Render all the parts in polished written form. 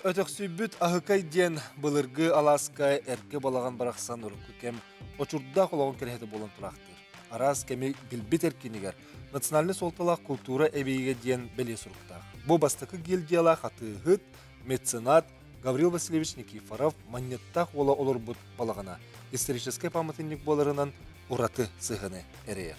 өтөхсүйбүт Аһыкай диэн былыргы алааска эргэ балаҕан барахсан урукку кэм очурдаах олоҕун кэрэһитэ буолан тураахтыыр. Араас кэми билбит эркинигэр национальнай суолталаах култуура эбийигэ диэн бэлиэ суруктаах. Бу бастакы гильдиялаах атыыһыт, меценат Гаврил Васильевич Никифоров Манньыттаах уола олорбут балаҕана историческай пааматынньык буоларынан ураты сыһыаны эрэйэр.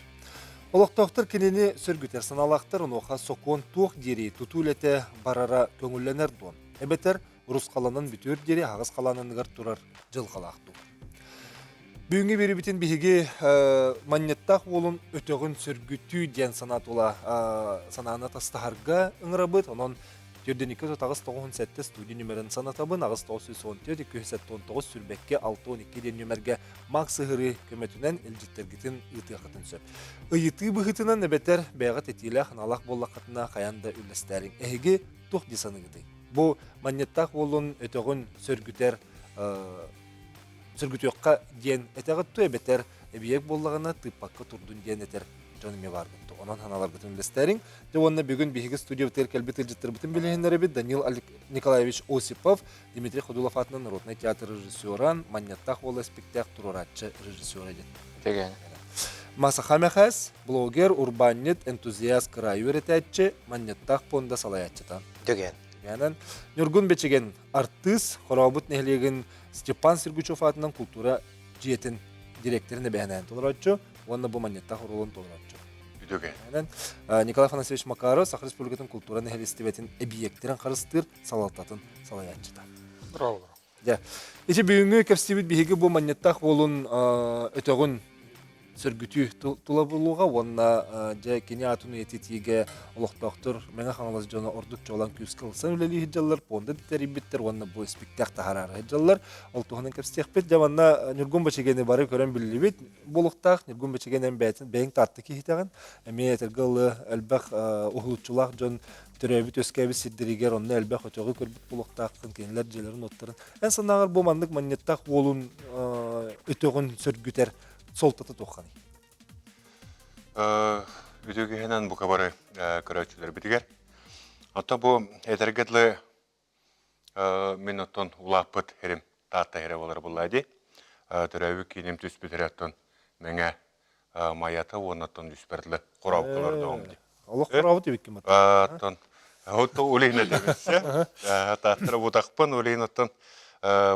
Олохтоохтор кинини сөргүтэр санаалаахтар, онуоха сокуон туох диэри тутуу үлэтэ барара көҥүллэнэр дуо? Эбэтэр урусхаланан бүтүөр диэри аһаҕас халаананыгар турар дьылҕалаах дуу? Бүгүҥҥү биэрибитин биһиги Манньыттаах уолун өтөҕүн сөргүтүү диэн санаа тула санааны атастаһарга ыҥырабыт. Онон Төрдүниккэ 3897 студия нүмерин санатабын 8914 279 сүрбэккэ 612 диэн нүмергэ Макс ыһырыы көмөтүнэн илдьиттэргитин ыытыаххытын сөп. Ыйытыы быһыытынан эбэтэр бэйэҕит этиилээх аналаах буоллаххытына хайаан да үллэстээриҥ. Эһиги туох дии саныыгытый? Бу манньыттаах уолун өтөҕүн сөргүтэр сөргүтүөххэ диэн этэҕит дуо эбэтэр эбийиэк буоллаҕына тыыппакка турдун диэн этэр дьон эмиэ бааргыт дуо? Онон санааларгытын үллэстээриҥ. Дьэ уонна бүгүн биһиги студиябытыгар кэлбит ыалдьыттарбытын билиһиннэрэбит Данил Николаевич Осипов, Дмитрий Ходулов аатынан народнай театр режиссера, Манньаттаах уола испиктээк туруорааччы режиссера диэн. Деген. Масаха Мэхэс, блогер, урбаанньыт, энтузиаст, кыраайы үөрэтээччи, Манньаттаах пуонда салайааччыта. Деген. Дегенэн Ньургун Бэчиген артыыс, Хорообут нэһилиэгин Степан Сергучев аатынан култуура дьиэтин директорын эбэһэнээн толорооччу уонна бу манньыттаах оруолун толорооччу. Үтүгэ. Николай Афанасьевич Макаров Саха Республикатын култуура нэһилиэстибэтин эбийиэктэрин харыстыыр салалтатын салайааччыта. Браво. Дьэ, ити бүгүҥҥү кэпсиибит биһиги бу манньыттаах буолун өтөҕүн сөргүтүү тула буолуоҕа уонна дьэ кини аатын үйэтитиигэ олохтоохтор Мэҥэ Хаҥалас дьоно ордук чуолаан күүскэ ылсан үлэлии сылдьаллар, пуонда тэрийбиттэр уонна бу испиктээх таһараары сылдьаллар. Ол туһунан кэпсиэхпит. Дьэ манна Ньургун Бачигени бары көрөн биллибит буолуохтаах. Ньургун Бачиген эн бэйэтин бэйэҥ Таатта киһитэҕин. Эмиэ этэргэ дылы элбэх уһулуччулаах дьон төрөөбүт-үөскээбит сирдэригэр онно элбэх өтөҕү көрбүт буолуохтааххын, кинилэр дьиэлэрин-уоттарын. Эн санааҕар бу маннык манньыттаах уолун өтөҕүн сөргүтэр суолтата туохханый? Үтүө киһинэн бука бары көрөөччүлэрбитигэр. Оттон бу этэргэ дылы мин оттон улааппыт эрим Таатта эрэ буолар буоллаа дии. Төрөөбүт кииним түспүт эрэ оттон Мэҥэ Майата уонна оттон үспэр дылы хорообуккалар доҕом дии. Олох хорообут эбиккин Оттон Отто улейн этебит. Тааттара бутахпын улейн оттон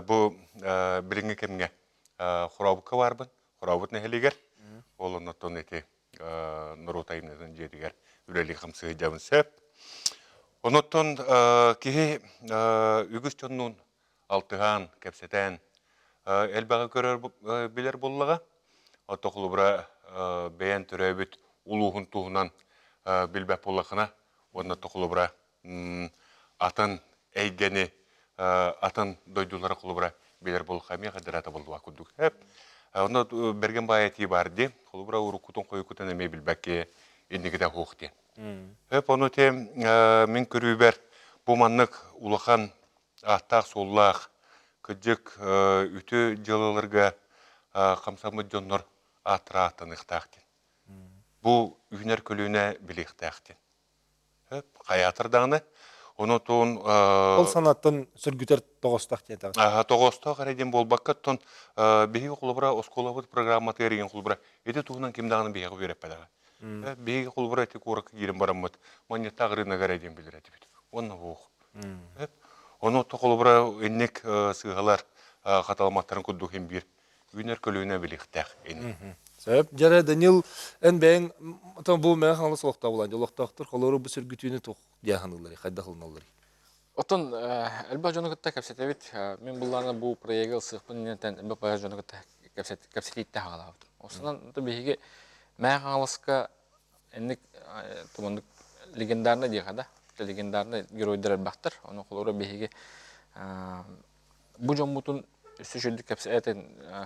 бу билиҥҥи кэмҥэ хорообукка барбын. Хорообут нэһилиэгэр. Ол оннуттан ити норуот айымньытын дьиэтигэр үлэлии-хамсыы сылдьабын сөп. Онуттан киһи үгүс дьоннуун алтыһан, кэпсэтэн элбэҕи көрөр билэр буоллаҕа. Оттон холобура бэйэн төрөөбүт улууһун туһунан билбэт буоллаххына уонна холобура атын эйгэни атын дойдулары холобура билэр буоллахха эмиэ хайдара буоллуга курдук. Онно бэргэн баай этии баар дии. Холобура уруккутун хойуккутун эмиэ билбэккэ инникитэ суох диэн. Хөп ону те мин көрүүбэр бу маннык улахан ааттаах-суоллаах кырдьык үтүө дьыалаларга хамсаммыт дьоннор ааттара ааттаныахтаах диэн. Бу үүнэр көлүөнэ билиэхтээх диэн. Хайаатар даҕаны. Онутун Ол санааттан сөргүтэр тоҕостоох диэтэҕин. Тоҕоостоох эрэ диэн буолбакка, оттон биһиги холобура оскуолабыт программатыгар игин холобура ити туһунан ким даҕаны биһиэхэ үөрэппэтэҕэ. Биһиги холобура ити куоракка киирэн бараммыт манньыттаах рынок эрэ диэн билэр этибит. Уонна суох. Ону холобура инник сыыһалар хаталамматтарын курдук иһин биир үүнэр көлүөнэ билиэхтээх ини. Сөп. Дьэрэ, Данил, эн бэйэҥ бу Мэҥэ Хаҥалас олохтоох буолан олохтоохтор холору бу сөргүтүүнү туох диэн саныылларый, хайдах ылыналларый? Оттон элбэх дьону кытта кэпсэтэбит. Мин былаана бу проегы ылсыахпын иннинэ элбэх дьону кытта кэпсэтииттэ хаалаабытым. Осунан биһиги Мэҥэ Хаҥаласка инник туманнык легендарный диэхэ да, легендарный геройдар элбэхтэр. Ону холобура биһиги бу дьоммутун өссө үчүгэйдик кэпсээтин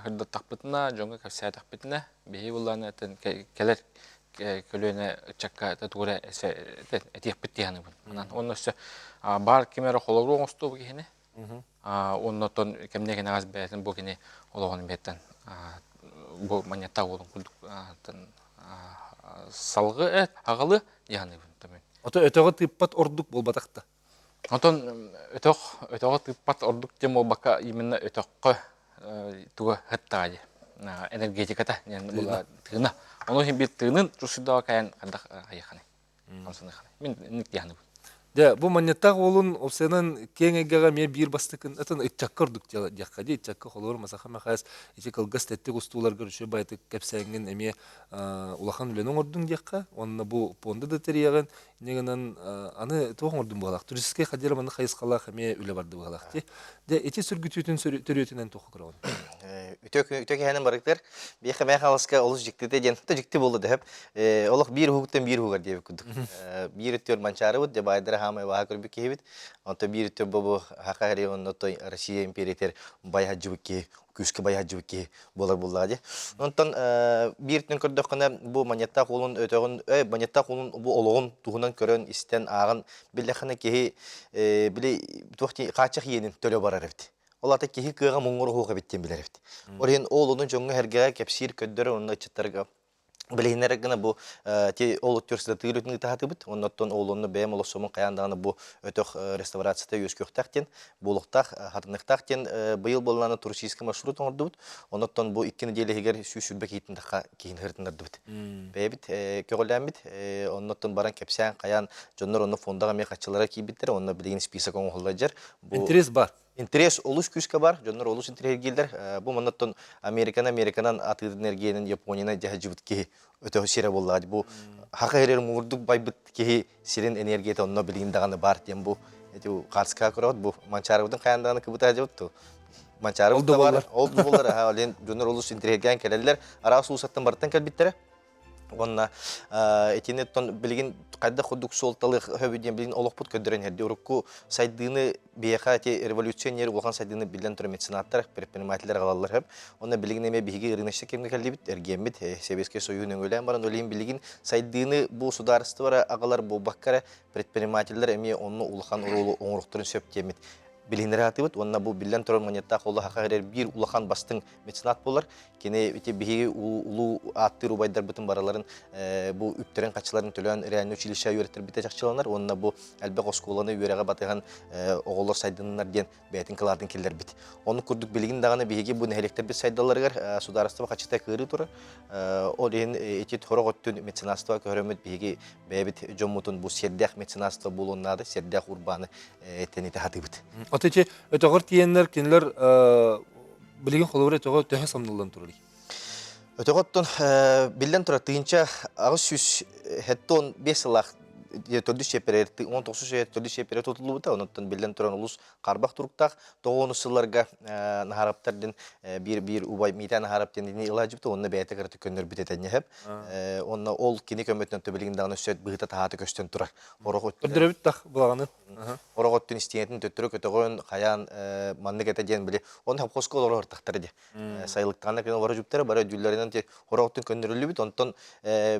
сырдаттахпытына, дьоҥҥо кэпсээтэхпитинэ, биһиги былааны этэн кэлэр көлүөнэ ыччакка тугу эрэ этиэхпит дии саныыбын. Онон уонна өссө баар ким эрэ холобур оҥостуо бу киһини. Уонна оттон кэмниэ кэнэҕэс бэйэтин бу кини олоҕун бэйэттэн бу манньаттаах уолун курдук салгы аҕалы дии саныыбын. Ото өтөҕө тыыппат ордук буолбатах да. Онтон өтөх өтөҕө тыыппат ордук диэн буолбакка именно өтөххө туга сыттаҕа дии энергетиката диэн була тыына. Ону иһин биир тыынын чусуйдаҕа кайан хайдах хайыаханый хамсаныаханый. Мин инник диэханыбын. Дьэ, бу манньыттаах уолун опсыйанан киэҥ эйгэҕэ эмиэ биир бастакын атын ыччакка ордук диэххэ дии ыччакка холобур Масаха Мэхээс ити кылгас тэттик устууларгар үчүгэй баайытык кэпсээҥҥин эмиэ улахан үлэни оҥордуҥ диэххэ уонна бу пуонда да тэрийэҕин инньэ гынан аны туох оҥордум быһалаах туристическай хадьыра маннык хайысхалаах эмиэ үлэ барды быһалаах дии дьэ ити сүргүтүүтүн төрүөтүнэн туохха көрөҕүн Үтө үтө киһинэн барыктар биэхэ мэ халаска олус дьиктитэ диэн то дьикти буолла дөһөп олох биир уһугуттан биир уһугар диэбит курдук биир өттүөр манчаарыбыт дьэ баайдара хаамай баһа көрбүт киһибит онто биир өттүөр бу хаха хари онно той Россия империятер байһаджыбыт киһи күүскэ байһаджыбыт киһи буолар буоллаҕа дии. Онтон биир түн көрдөххүнэ бу Манньыттаах уолун өтөҕүн Манньыттаах уолун бу олоҕун туһунан көрөн, истэн, ааҕан биллэххинэ киһи били туох хааччах иэнин төлө барар эбит. Ол ата киһи кыаҕа муҥур уһуох эбит диэн билэр эбит. Ол иһин ол онун дьоҥҥо сэргэҕэ кэпсиир, көрдөрөр уонна ыччаттарга билиһиннэрэр гына бу ти ол өттүгэр сытатыыр өтүн ыытаһатыбыт. Оннуттан ол онно бэйэм олохсомун хайаан даҕаны бу өтөх реставрацията үөскүөхтээх диэн буолуохтаах, хатыныахтаах диэн быйыл буоллаҕына туристическай маршрут оҥордубут. Оннуттан бу 2 нэдиэлэ иһигэр 120 киһитин тахха киһини сырытыннардыбыт. Бэйэбит көҕүлээммит, оннуттан баран кэпсээн хайаан дьоннор онно фондаҕа эмиэ хаччылара киирбиттэр, онно билигин список оҥоһуллар дьэр. Бу Интерес бар. Интерес олус күүскэ бар, дьоннор олус интэриэһиргииллэр. Бу маннаттан Американы Американан атыытын эргиэнин Японияны дьаһадьыбыт киһи өтө сирэ буоллаҕа. Бу хаха эрэр муҥурдук байбыт киһи сирин энергията онно билигин даҕаны бар диэн бу эти хаарскаҕа көрөҕүт бу Манчаарыбытын хайаан даҕаны кыбыта сылдьыбыт ту. Ол Манчаарыбыт да да бар, буоллар. ол да буоллар, аха, олен дьоннор олус интэриэһиргээн кэлэллэр. Араас улуустартан барыттан кэлбиттэрэ. Уонна итини оттон билигин хайдах курдук суолталыах сөбүй диэн билигин олохпут көрдөрөн иһэрди. Урукку сайдыыны биһиэхэ ити революционер улахан сайдыыны биллэн турар меценаттар, предпринимателлэр аҕалаллар сөп. Онно билигин эмиэ биһиги рыночный кэмҥэ кэллибит, эргиэммит, Сэбиэскэй Союһу нөҥүөлээн баран, ол иһин билигин сайдыыны бу судаарыстыба эрэ аҕалар буолбакка эрэ, предпринимателлэр эмиэ онно улахан оруолу оҥоруохтарын сөп диэммит билиһиннэрэ сатыыбыт. Уонна бу биллэн турар монеттаах олох эрэр биир улахан бастыҥ меценат буолар. Кини ити биһиги улуу ааттыыр убайдарбытын барыларын бу үптэрин-хаччыларын төлөөн реальный училище үөрэттэрбитэ чахчыланар уонна бу элбэх оскуоланы үөрэҕи батыһан оҕолор сайдыннар диэн бэйэтин кылаатын киллэрбит. Оннук курдук билигин даҕаны биһиги бу нэһилиэктэрбит сайдалларыгар судаарыстыба хаччыта кыарыы турар. Ол иһин ити сорох өттүн меценатство көһөрөммүт биһиги бэйэбит дьоммутун бу сиэрдээх меценатство буолуон наада, сиэрдээх урбааны тэнийтэ сатыыбыт. Ото ити өтөҕөр тиийэннэр кинилэр билигин холобура өтөҕө төһө самныллан турарый? Өтөҕөттөн биллэн турар 1875 сыллаах төрдүс чиэппэрэ 19 үйэ төрдүс чиэппэрэ тутуллубута. Онуттан биллэн туран улус харбах туруктаах тоҕуонус сылларга Наһараптар диэн биир биир убай Митя Наһарап диэн ини ылаажыбыта уонна бэйэтэ кыраты көннөрбүт этэнньэһэп. Онно ол кини көмөтүнэн төбөлигин даҕаны өссө быһыта таһаата көстөн турар. Орох өттүнэн Көрдөрөбүт тах былаҕаны. Орох өттүн истиэнэтин төттөрү көтөҕөн, хайаан маннык этэ диэн били он хоско олорор тахтар ди. Сайылыктаҕына күн олоро жүптэрэ бары өйдүүллэринэн ти орох өттүн көннөрүллүбүт. Онтон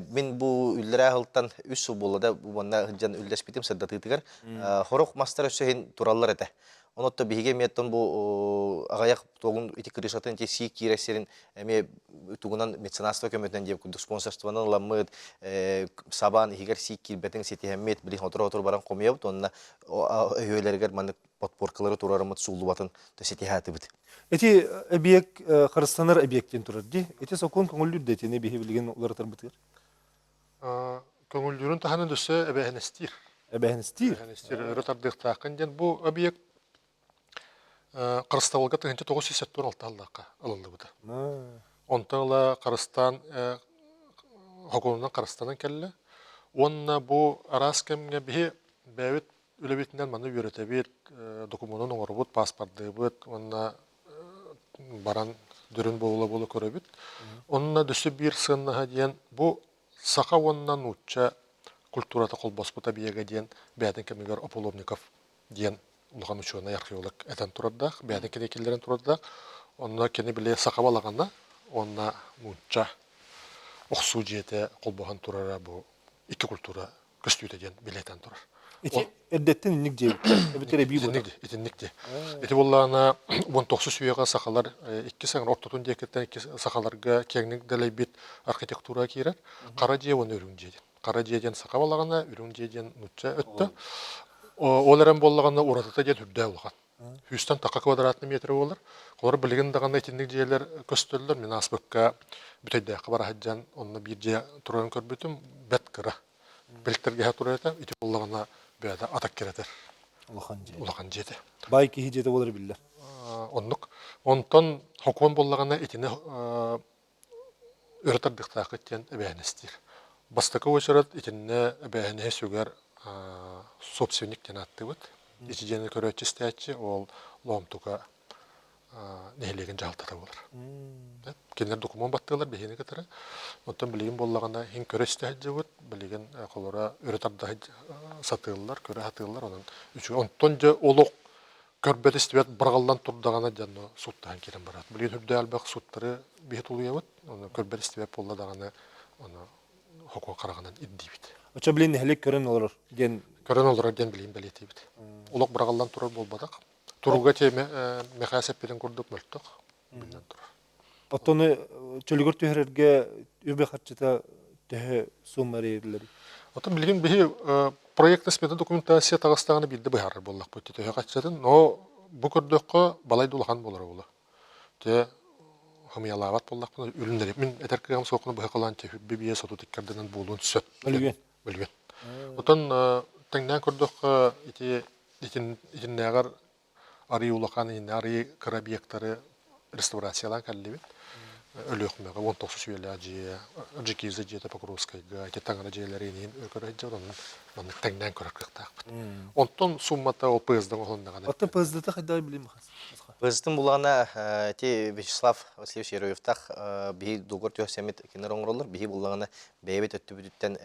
мин бу үллэрээ сылтан үс сыл буолла да бу манна сылдьан үллэспитим сырдатыытыгар хорох мастар өссө иһин тураллар этэ. Онотто биһиги эмиэттэн бу аҕыйах тугун ити крышатын ити сиик киирэр сирин эмиэ тугунан меценатство көмөтүнэн диэн курдук спонсорствонан ыламмыт сабаан иһигэр сиик киирбэтин ситиһэммит билигин отур-отур баран хомуйабыт уонна өһүөлэригэр маннык подпоркалары турарыммыт сууллубатын ситиһээтибит. Ити эбиэк харыстанар объектин турар дии. Ити сокуон көҥүллүүр да итини биһи билигин уларытарбытыгар. Көҥүллүүрүн таһынан өссө эбээһинэстиир. Эбээһинэстиир. Эбээһинэстиир өрө тардыахтааххын диэн бу объект Харыстабылга 1976 сыллаахха ылыллыбыта. Онтон ыла Харыстаан хокуонунан харыстанан кэллэ. Уонна бу араас кэмҥэ биһи бэйэбит үлэбитинэн маны үөрэтэбит, докумуонун оҥоробут, пааспардыыбыт уонна баран дөрүн буола-буола көрөбүт. Онно өссө биир сыаннаһа диэн бу саха уонна нуучча культурата холбоспут объега диэн бэйэтин кэмигэр Ополовников диэн улахан учуонай археолог этэн турардаах, бэйэтин кини киллэрэн турардаах. Онно кини били саха балаҕана уонна нуучча охсуу дьиэтэ холбоһон турара бу икки культура көстүүтэ диэн билэтэн турар. Ити эрдэттэн инник диэбиттэр. Эбэтэр эбии Итинник дии, итинник дии. Ити буоллаҕына 19 үйэҕэ сахалар икки саҥар ортотун диэкиттэн икки сахаларга киэҥник дэлэйбит архитектура киирэр. Хара дьиэ уонна үрүҥ дьиэ диэн. Хара дьиэ диэн саха балаҕана, үрүҥ дьиэ диэн нуучча өттө. Ол эрэн буоллаҕына уратыта диэн үрдээ улахан. Сүүстэн таха квадратный метр буолар. Олор билигин даҕаны итинник дьиэлэр көстөллөр. Мин ааспыкка Бүтэйдээххэ бара сылдьан онно биир дьиэ турарын көрбүтүм. Бэрт кыра. Бэлтэргэһэ турар этэ. Ити буоллаҕына бэйэтэ атак кирэтэр. Улахан дьиэ. Улахан дьиэтэ. Баай киһи дьиэтэ буолара биллэр. Оннук. Онтон хокуон буоллаҕына итини өрө тардыахтааххыт диэн эбээһинэстиир. Бастакы уочарат итиннэ эбээһинэһи сүгэр собственник диэн ааттыыбыт. Ити дьиэни көрөөччү истээччи ол Лоомтука нэһилиэгин дьаһалтата буолар. Кинилэр докумуон баттыылар биһигини кытары. Оттон билигин буоллаҕына иһин көрө истэ сылдьыбыт, билигин холоро өрө тарда сатыыллар, көрө сатыыллар. Онон үчүгэй. Онтон дьэ олох көрбөт-истибэт быраҕыллан турдаҕына дьэ онно сууттаһан киирэн бараат. Билигин үрдээх элбэх сууттары биһи тулуйабыт, ону көрбөт-истибэт буолла даҕаны ону хокуон хараҕынан ирдиибит. Оччо билин нэһилиэк көрөн олорор диэн Көрөн олорор диэн билигин бэлиэтиибит. Олох быраҕыллан турар буолбатах. Туруга тиэмэ Мэхээс эппитин курдук мөлтөх, биллэн турар. Оттону чөлүгэр түһэрэргэ үбэ-харчыта төһө сумма эрэйиллэрий? Оттон билигин биһи проектно-смета документация таҕыстаҕына биирдэ быһаарар буоллахпыт төһө хаччатын, но бу көрдөххө балай да улахан буолара буолуо. Дьэ хымыйалаабат буоллахпына үлүннэри мин этэр кыаҕым суоххуна быһа холоон чэ биэ соту тиккэрдэнэн буолуон сөп. Мөлүйүөн. Мөлүйүөн. Оттон тэҥнээн көрдөххө ити итиннээҕэр арыы улахан иннэ арыы кыра объектары реставрациялаан кэллибит. Өлүөхүмэҕэ 19 үйэлээх дьиэ, Джикиза дьиэтэ Покровскайга, ити таҥара дьиэлэри иһин көрө сылдьабыт, онон маннык тэҥнээн көрөр кыахтаахпыт. Онтон суммата ол ПСД оҥоһулуннаҕына. Оттон ПСД-та хайдах билим ПСД-тын булаҕына ити Вячеслав Васильевич Ероевтаах биһи дугур түһсэммит кинилэр оҥороллор, биһи буллаҕына бэйэбит өттүбүтүттэн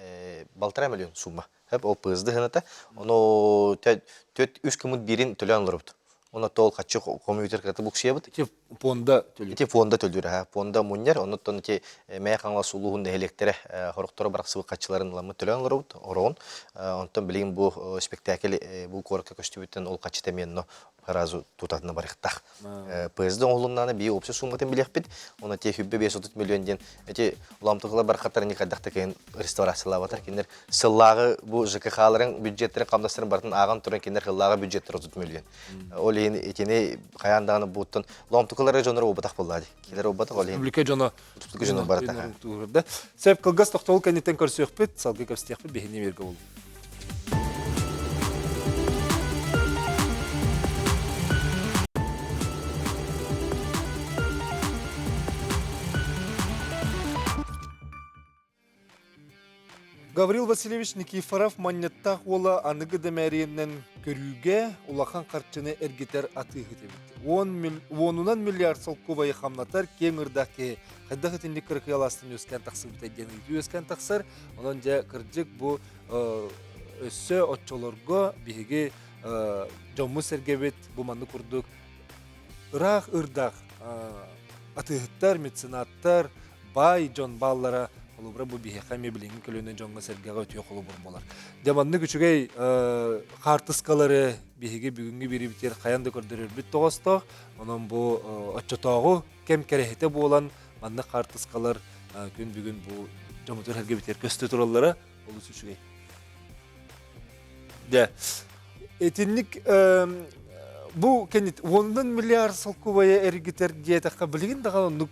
1,5 миллион сумма. Хөп ол ПСД хыната. Ону төт үс кымыт биирин төлөөн олоробут. Оны тол хаччы компьютер кытта буксуйабыт. Ити фонда төлүүр. Ити фонда төлүүр аха. Фонда мунньар, оннуттан ити Мэйэ Хаҥалас улууһун нэһилиэктэрэ хорохторо барахсыбыт хаччыларын ыламмыт төлөөн олоробут, ороҕун. Онтон билигин бу спектакль бу куоракка көстүбүттэн ол хаччыта эмиэ сразу тутатына барыахтаах. ПСД оҥоһулуннаана бии общай сумматын билиэхпит. Оны те хүббэ 530 миллион диэн эти уламтыкылар бархаттар никайдах та кыһын реставрациялаабатар кинилэр сыллааҕы бу ЖКХ-ларын бюджеттэрин хамнастарын барытын ааҕан туран кинилэр сыллааҕы бюджеттэр 30 миллион. Ол иһин итини хайаан даҕаны бууттан ломтукалары дьонор уобатах буоллаа дии. Кинилэр уобатах ол иһин. Республика дьоно Республика дьоно барыта. Сөп кылгас тохтобул кэнниттэн көрсүөхпүт, салгыы көрсүөхпүт биһини бииргэ болуу. Гаврил Васильевич Никифоров манньыттаах уола аныгы да мээрийэннэн көрүүгэ улахан харчыны эргитэр атыыһыт эбит. Уонунан миллиард солкуобайы хамнатар киэҥ ырдаах киһи хайдах итинник кыракыйалаастан үөскээн тахсыбыта диэн ыйытыы үөскээн тахсар. Онон дьэ кырдьык бу өссө оччолорго биһиги дьоммут-сэргэбит бу маннык курдук ыраах ырдаах атыыһыттар, меценаттар, баай дьон бааллара холобура бу биһиэхэ эмиэ билиҥҥи көлүөнэ дьоҥҥо-сэргэҕэ үтүө холобур буолар. Дьэ маннык үчүгэй хаартыскалары биһиги бүгүҥҥү биэриибитигэр хайаан да көрдөрөрбүт тоҕостоох. Онон бу оччотооҕу кэм кэрэһитэ буолан маннык хаартыскалар күн бүгүн бу дьоммутугар сэргэбитигэр көстө тураллара олус үчүгэй. Дьэ, итинник бу кэннит уонунан миллиард солкуобайы эргитэр диэтэххэ билигин даҕаны оннук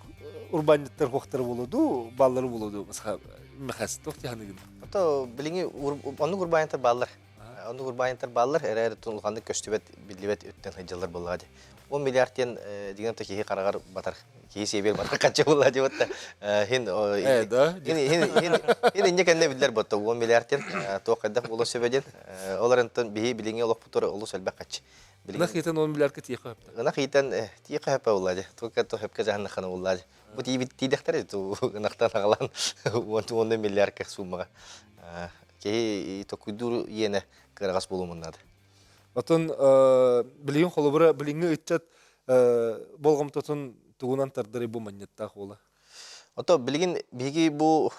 урбаанньыттар хуохтара буолуо дуу, бааллара буолуо дуу, Мэхэс, туох дьаһаныгын? Ото билиҥҥи оннук урбаанньыттар бааллар. Оннук урбаанньыттар бааллар, эрээри улаханнык көстүбэт, биллибэт өттүн сылдьаллар буоллаҕа дии. 10 миллиард диэн дигэн киһи хараҕар батар, киһи сиэбиэр батар хаччы буолла дии батта. Хин да хин хин инньэ кэннэ биллэр батта 10 миллиард диэн туох хайдах буолуон сөбө диэн. Ол эрэнтэн биһи билиҥҥи олохпутугар олус элбэх хаччы. Ынах иитэн 10 миллиардка тиийиэххэ сөп. Ынах иитэн тиийиэххэ сөп буолла дии. Только то сөпкө дьаһаннаххына буолла дии. Бу тиийбит тиийдэхтэрэ ту ынахтан аҕалан 10 миллиардка суумаҕа. Киһи токуйдуур иэнэ кыараҕас буолуомун наада. Отон билигин холобура билиҥҥи ыччат болҕомтотун тугунан тардары бу манньыттаах уола? Ото билигин биһиги бу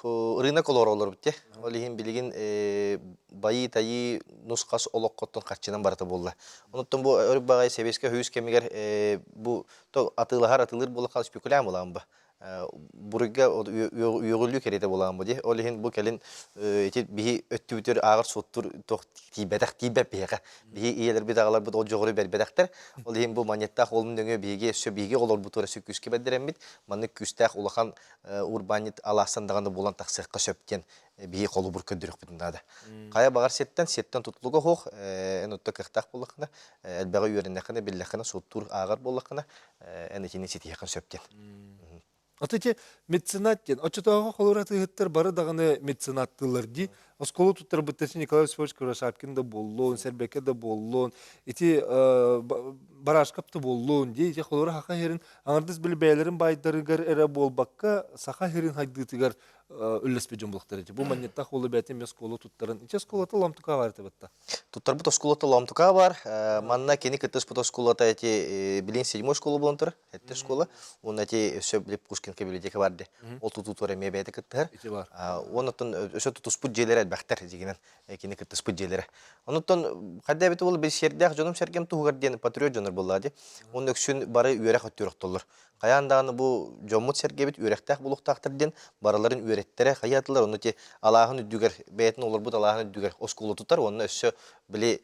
рынок олоролорбут те. Ол иһин билигин байыы-тайыы нус-хас олоххоттон харчынан барыта буолла. Онуттан бу өр баҕай сэбиэскэ хүүс кэмигэр бу атыылаһар атыылыыр буолла спекулянт буолаан ба. Буруйга үөҕүллүү кэриэтэ буолаан бу дии. Ол иһин бу кэлин ити биһи өттүбүтүгэр ааҕар суоттуур туох тиийбэтэх тиийбэт биһиэхэ. Биһи ийэлэрбит аҕаларбыт ол дьоҕуру бэрбэтэхтэр. Ол иһин бу манньыттаах уолун нөҥүө биһиги өссө биһиги оҕолорбутугар өссө күүскэ бэрдэрэммит маннык күүстээх улахан урбаанньыт алаастан даҕаны буолан тахсыахха сөп диэн биһи холобур көрдөрүөхпүтүн наада. Хайа баҕар сиртэн, сиртэн тутулуга суох, эн отто кыахтаах буоллаххына, элбэҕи үөрэннэххинэ, биллэххинэ, суоттуур ааҕар буоллаххына, эн итини ситиһиэххин сөп диэн. Аты ити меценат диэн, оччотооҕу холуур атыыһыттар бары даҕаны меценаттыыллар дии. Оскуола туттарбыт Николай Васильевич Кривошапкин да буоллун, Сэрбэкэ да буоллун, ити Барашкап да буоллун дии. Ити холуура саха сирин аҥардас били бэйэлэрин баайдарыгар эрэ буолбакка, саха сирин хайдыытыгар үллэспит дьон буолуохтар ити. Бу манньыттаах уолу бэйэтин оскуола туттаран, ити оскуолата Ломтука баар этэ Туттарбыт оскуолата Ломтука бар. Манна кини кыттыспыт оскуолата эти билин седьмой школа буолан турар, этте школа. Уонна эти өссө били Пушкинка библиотека бар ди. Ол тутуутугар эмиэ бэйэтэ кыттыһар. Ити бар. Оннуттан өссө тутуспут дьиэлэрэ элбэхтэр дьигинэн кини кыттыспыт дьиэлэрэ. Онуттан хайда эбит буолла били сиэрдээх дьонум-сэргэм туһугар диэн патриот дьоннор буоллаа ди. Уонна үксүн бары үөрэх өттүгэр охтоллор. Хайаан даҕаны бу дьоммут-сэргэбит үөрэхтээх буолуохтаахтар диэн барыларын үөрэттэрэ хайаатылар ону ти алааһын үрдүгэр бэйэтин олорбут алааһын үрдүгэр оскуола тутар уонна өссө били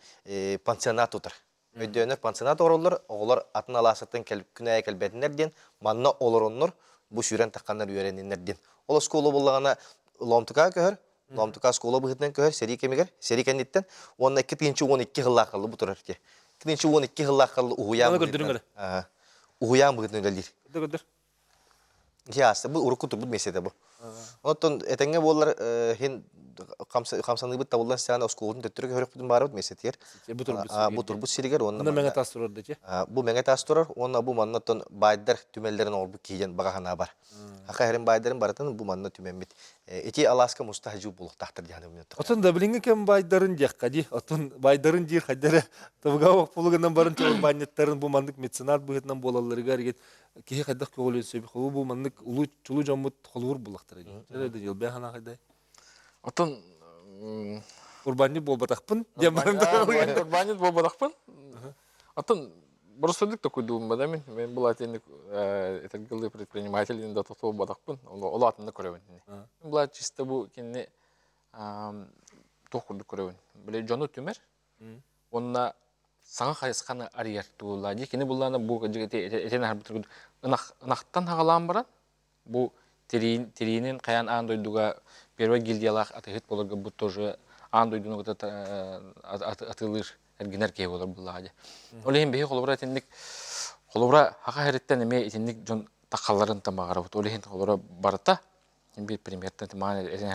пансионат тутар. Өйдөөнөр пансионат оҥороллор, оҕолор атын алаасыттан күн аайы кэлбэтиннэр диэн манна олороннор бу сүүрэн тахханнар үөрэниннэр диэн. Ол оскуола буоллаҕына Лоомтукаҕа көһөр, Лоомтука оскуола быһыытынан көһөр сэрии кэмигэр, сэрии кэнниттэн уонна 2012 сыллаах халлы бу турар ити. 2012 сыллаах халлы уһуйаан Аны көрдөрүҥ эрэ. Уһуйаан быһыытынан үлэлиир. Көрдөр көрдөр. Ити ааста бу урукку турбут миэстэтэ бу. Оттон этэҥҥэ буоллар иһин хамсаныыбыт табыллан истэҕинэ оскуолатын төттөрү көһөрүөхпүтүн баарыбыт миэстэтигэр. Бу турбут Бу турбут сиригэр уонна Онно мэҥэ таас турар да Бу мэҥэ таас турар уонна бу манна оттон баайдар түмэллэрин оҥорбут киһи диэн баҕа санаа бар. Аха эрин баайдарын барытын бу манна түмэммит. Ити алааска муста хажуу буолуохтаахтар диэн саныыбын. Оттон да билиҥҥи кэм баайдарын диэххэ дии. Оттон баайдарын диир хайда эрэ табыгаах пулугунан баран чорбаанньыттарын бу маннык меценат быһыытынан буолалларыгар киһи хайдах көҕүлүөн сөбүй? Холуу бу маннык улуу чулуу дьоммут холуур буллахтара дии. Чэ Даниил бэйэ санаа хайдай? Оттон Урбаанньыт буолбатахпын диэн баран Урбаанньыт буолбатахпын. Оттон боростуойдук токуйдуум да мин. Мен бұл атинник этергылы предприниматель да тоту буолбатахпын. Ол атында көрөбүн. Була чисто бу кинини туох курдук көрөбүн. Били дьону түмэр. Уонна саҥа хайысханы арыйар туолла. Дии кини буллаана бу этен аһарбыт ынахтан хагалаан баран Бу тириинин хайаан аан дойдуга первой гильдиялаах атыыһыт буоларга бу тоже аан дойдуну кытта атыылыыр эргинэр киһи буолар буоллаҕа дии. Ол иһин биһи холобура итинник холобура хаха иһириттэн эмиэ итинник дьон таххалларын тамаҕарабыт. Ол иһин холобура барыта биир примертэн маан этин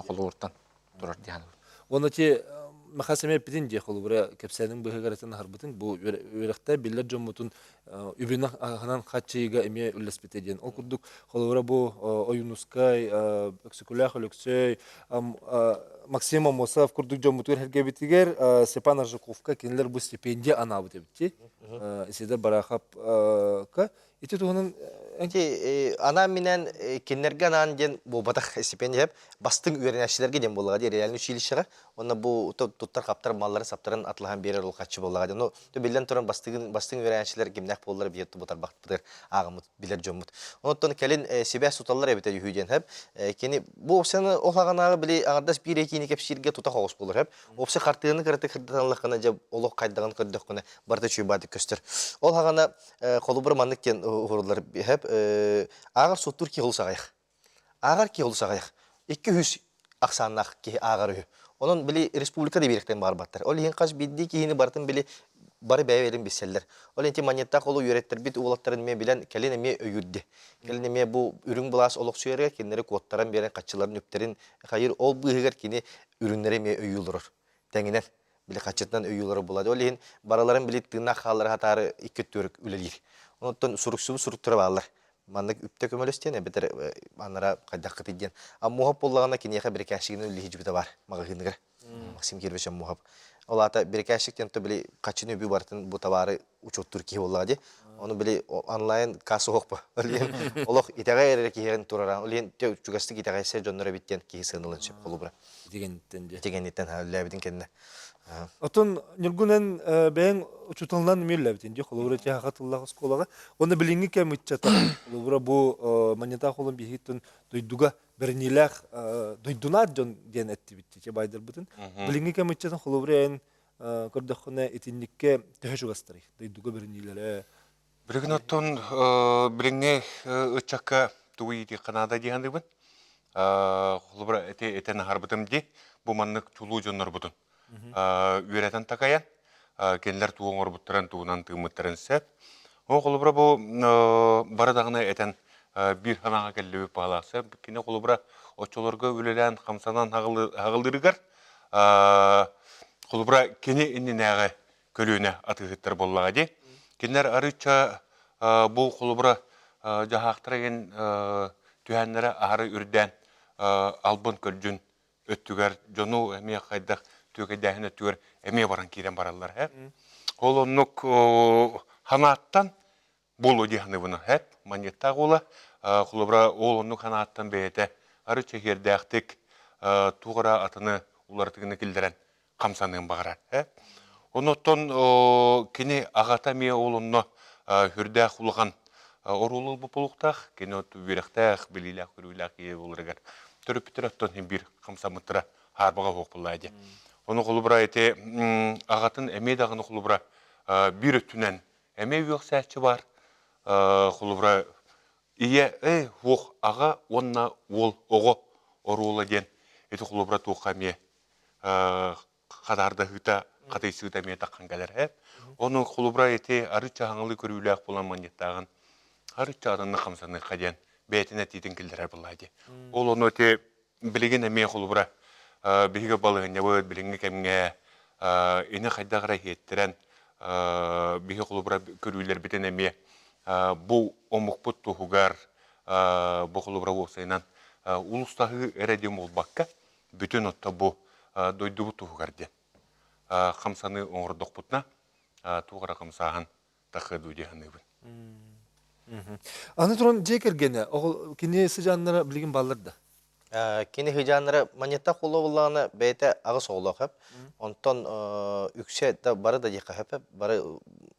холобуртан турар диэн. Уонна ти Махас эмиэ эппитин дии холобура кэпсээнин быһыгар аһарбытын бу үөрэхтэ биллэр дьоммутун үбүн аһынан хаччыйыга эмиэ үллэспитэ диэн. Ол курдук холобура бу Ойуунускай, Өксөкүлээх Өлөксөй, Максим Аммосов курдук дьоммутугар эргэбитигэр Степан Аржаковка кинилэр бу стипендия анаабыт эбит Исидор Бараховка Ити туһунан Ити анаан-минээн кинилэргэ анаан диэн буолбатах стипендия бастыҥ үөрэнээччилэргэ диэн буоллаҕа дии реальный училищеҕа уонна бу туттар-хаптар малларын-саптарын атылаһан биэрэр улахаччы буоллаҕа дии. Ну, биллэн туран бастыҥ бастыҥ үөрэнээччилэр кимнээх буоллар биир тубутарбахпытыгар ааҕыммыт билэр дьоммут. Онтон кэлин сибээс туталлар эбитэ үһү диэн хэп. Кини бу опцияны ол аҕанааҕы били аҥардас биир этиини кэпсииргэ тута хоҕус буолар хэп. Опция хартыынаны кыратык кырдатан дьэ олох хайдаҕын көрдөххүнэ барыта үчүгэй баадык көстөр. Ол хаҕана холобура маннык диэн уһуруллар хэп ааҕар суоттуур киһи олус аҕыйах. Ааҕар киһи олус аҕыйах. 200 ахсааннаах киһи ааҕар үһү. Онон били республика да биэриэхтэн баҕарбаттар. Ол иһин хас биирдии киһини барытын били бары бэйэ-бэйэлэрин билсэллэр. Ол иһин манньыттаах олу үөрэттэрбит уолаттарын эмиэ билэн кэлин эмиэ өйүүрдэ. Кэлин эмиэ бу үрүҥ былаас олохсуйарыгар кинилэри куоттаран биэрэн хаччыларын үптэрин хайыр ол быыһыгар кини үрүҥнэри эмиэ өйүү олорор. Тэҥинэн били хаччытынан өйүү олорор буолар. Ол иһин барыларын били тыыннаах хааллара сатаары икки өттүгэр үлэлиир. Онтон суруксубут суруктара бааллар. Маннык үптэ көмөлөс диэн эбэтэр анара хайдаххытый диэн. Аммуһап буоллаҕына киниэхэ бирикээччигинэн үлэлиһи баар маҕаһыыныгар. Максим Кирович Аммуһап. Ол аата бирикээччик диэн то били хаччыны үбү барытын бу табаары учуоттуур киһи буоллаҕа дии. Ону били онлайн касса оһохпо. Ол иһин олох итэҕэй эрэ киһиэн турара. Ол иһин чугастык итэҕэйсэр дьоннор эбит диэн киһи сыаналыан сөп холобура. Итигэнниттэн дии. Итигэнниттэн үллээбитин кэннэ. Отон Ньургун эн бэйэҥ учууталынан мүллэбитин дии холобура тиһаха тыллаах оскуолаҕа уонна билиҥҥи кэм ыччата холобура бу манньатаах олон биһиттэн дойдуга бэриниилээх дойдунаат дьон диэн эттибит тичэ байдарбытын билиҥҥи кэм ыччатын холобура эн көрдөххүнэ итинниккэ төһө чугастарый дойдуга бэриниилэрэ Билигин оттон билиҥҥи ыччакка тугу иитиэххэ наада дии саныыбын. Холобура, эти этэн аһарбытым дии, бу маннык чулуу дьоннорбутун үөрэтэн такайан, кинилэр тугу оҥорбуттарын, тугунан тыыммыттарын сөп. Ол холобура бу бары даҕаны этэн биир санааҕа кэллибит баҕалаах сөп. Кини холобура оччолорго үлэлээн хамсанан хаҕылыырыгар холобура кини иннинээҕи көлүөнэ атыыһыттар буоллаҕа дии. Кинилэр арыычча бу холобура дьаһаахтара игин түһээннэрэ аһары үрдээн албын көлдьүн өттүгэр дьону эмиэ хайдах түөкэйдээһин өттүгэр эмиэ баран киирэн бараллар ээ. Ол оннук ханааттан буолуо дии саныыбын эп манньыттаах уола холобура ол оннук ханааттан бэйэтэ арыычча иһиэрдээхтик туох эрэ атыны уларытыыны киллэрэн хамсаныан баҕарар э онуттан кини аҕата эмиэ ол онно сүрдээх улахан оруолу ылбыт буолуохтаах кини үөрэхтээх билиилээх көрүүлээх киһи буоларыгар төрөппүттэр оттон син биир хамсаммыттара хаарбаҕа суох буоллаа дии ону холобура ити аҕатын эмиэ даҕаны холобура биир өттүнэн эмиэ үөхсээччи баар холобура ийэ эй суох аҕа уонна уол оҕо оруола диэн ити холобура туохха эмиэ хадаардаһыыта хатыйсыыта эмиэ таххан кэлэр ээ ону холобура ити арыычча хаҥалыы көрүүлээх буолан манньыттааҕын арыычча атыннык хамсаныахха диэн бэйэтин этиитин киллэрэр буоллаа дии ол ону ити билигин эмиэ холобура биһиги балаһыанньабыт билиҥҥи кэмҥэ ини хайдах эрэ иһиэттэрэн биһи холобура көрүүлэрбитин эмиэ бу омукпут туһугар бу холобура уопсайынан улустаһыы эрэ диэн буолбакка бүтүн отто бу дойдубут туһугар диэн хамсаныы оҥордохпутуна туох эрэ хамсааһын тахыа дуу дии саныыбын. Аны туран дьиэ кэргэнэ оҕо кини сыдьааннара билигин бааллар да? Кини сыдьааннара манньыттах буолла бэйэтэ аҕыс оҕолоох эп. Онтон үксэ да бары да диэххэ сөп бары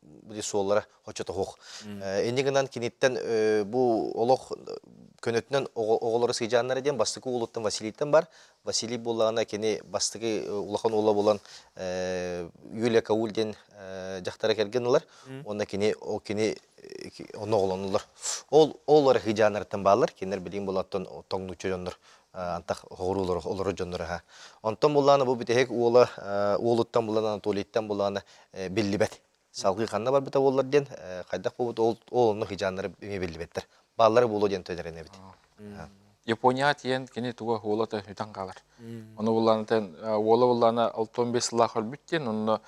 били суоллара хочотоһуох. Инньэ гынан киниттэн бу олох көнөтүнэн оҕолоро сыдьааннара диэн бастакы уолуттан Василийтан бар. Василий буоллаҕына кини бастакы улахан уола буолан Юлия Кауль диэн дьахтара кэргэн ылар. Уонна кини ол кини онно оҕолонуллар. Ол ол эрэ сыдьааннарыттан бааллар. Кинилэр билигин буолан тоҥнууччу дьоннор антах хоҕуруулар олорор дьоннор аха. Онтон буллаана бу бүтэһик уола уолуттан булан Анатолийтан буллаана биллибэт. Салгыы ханна барбыта буоллар диэн хайдах буолбут ол ол онно хыдьааннары эмиэ биллибэттэр. Бааллара буолуо диэн төнөрөн эбит. Японияҕа тиийэн кини туга уола үтэн хаалар. Ону буллаанатан уола буллаана 65 сыллаах өлбүт диэн, онно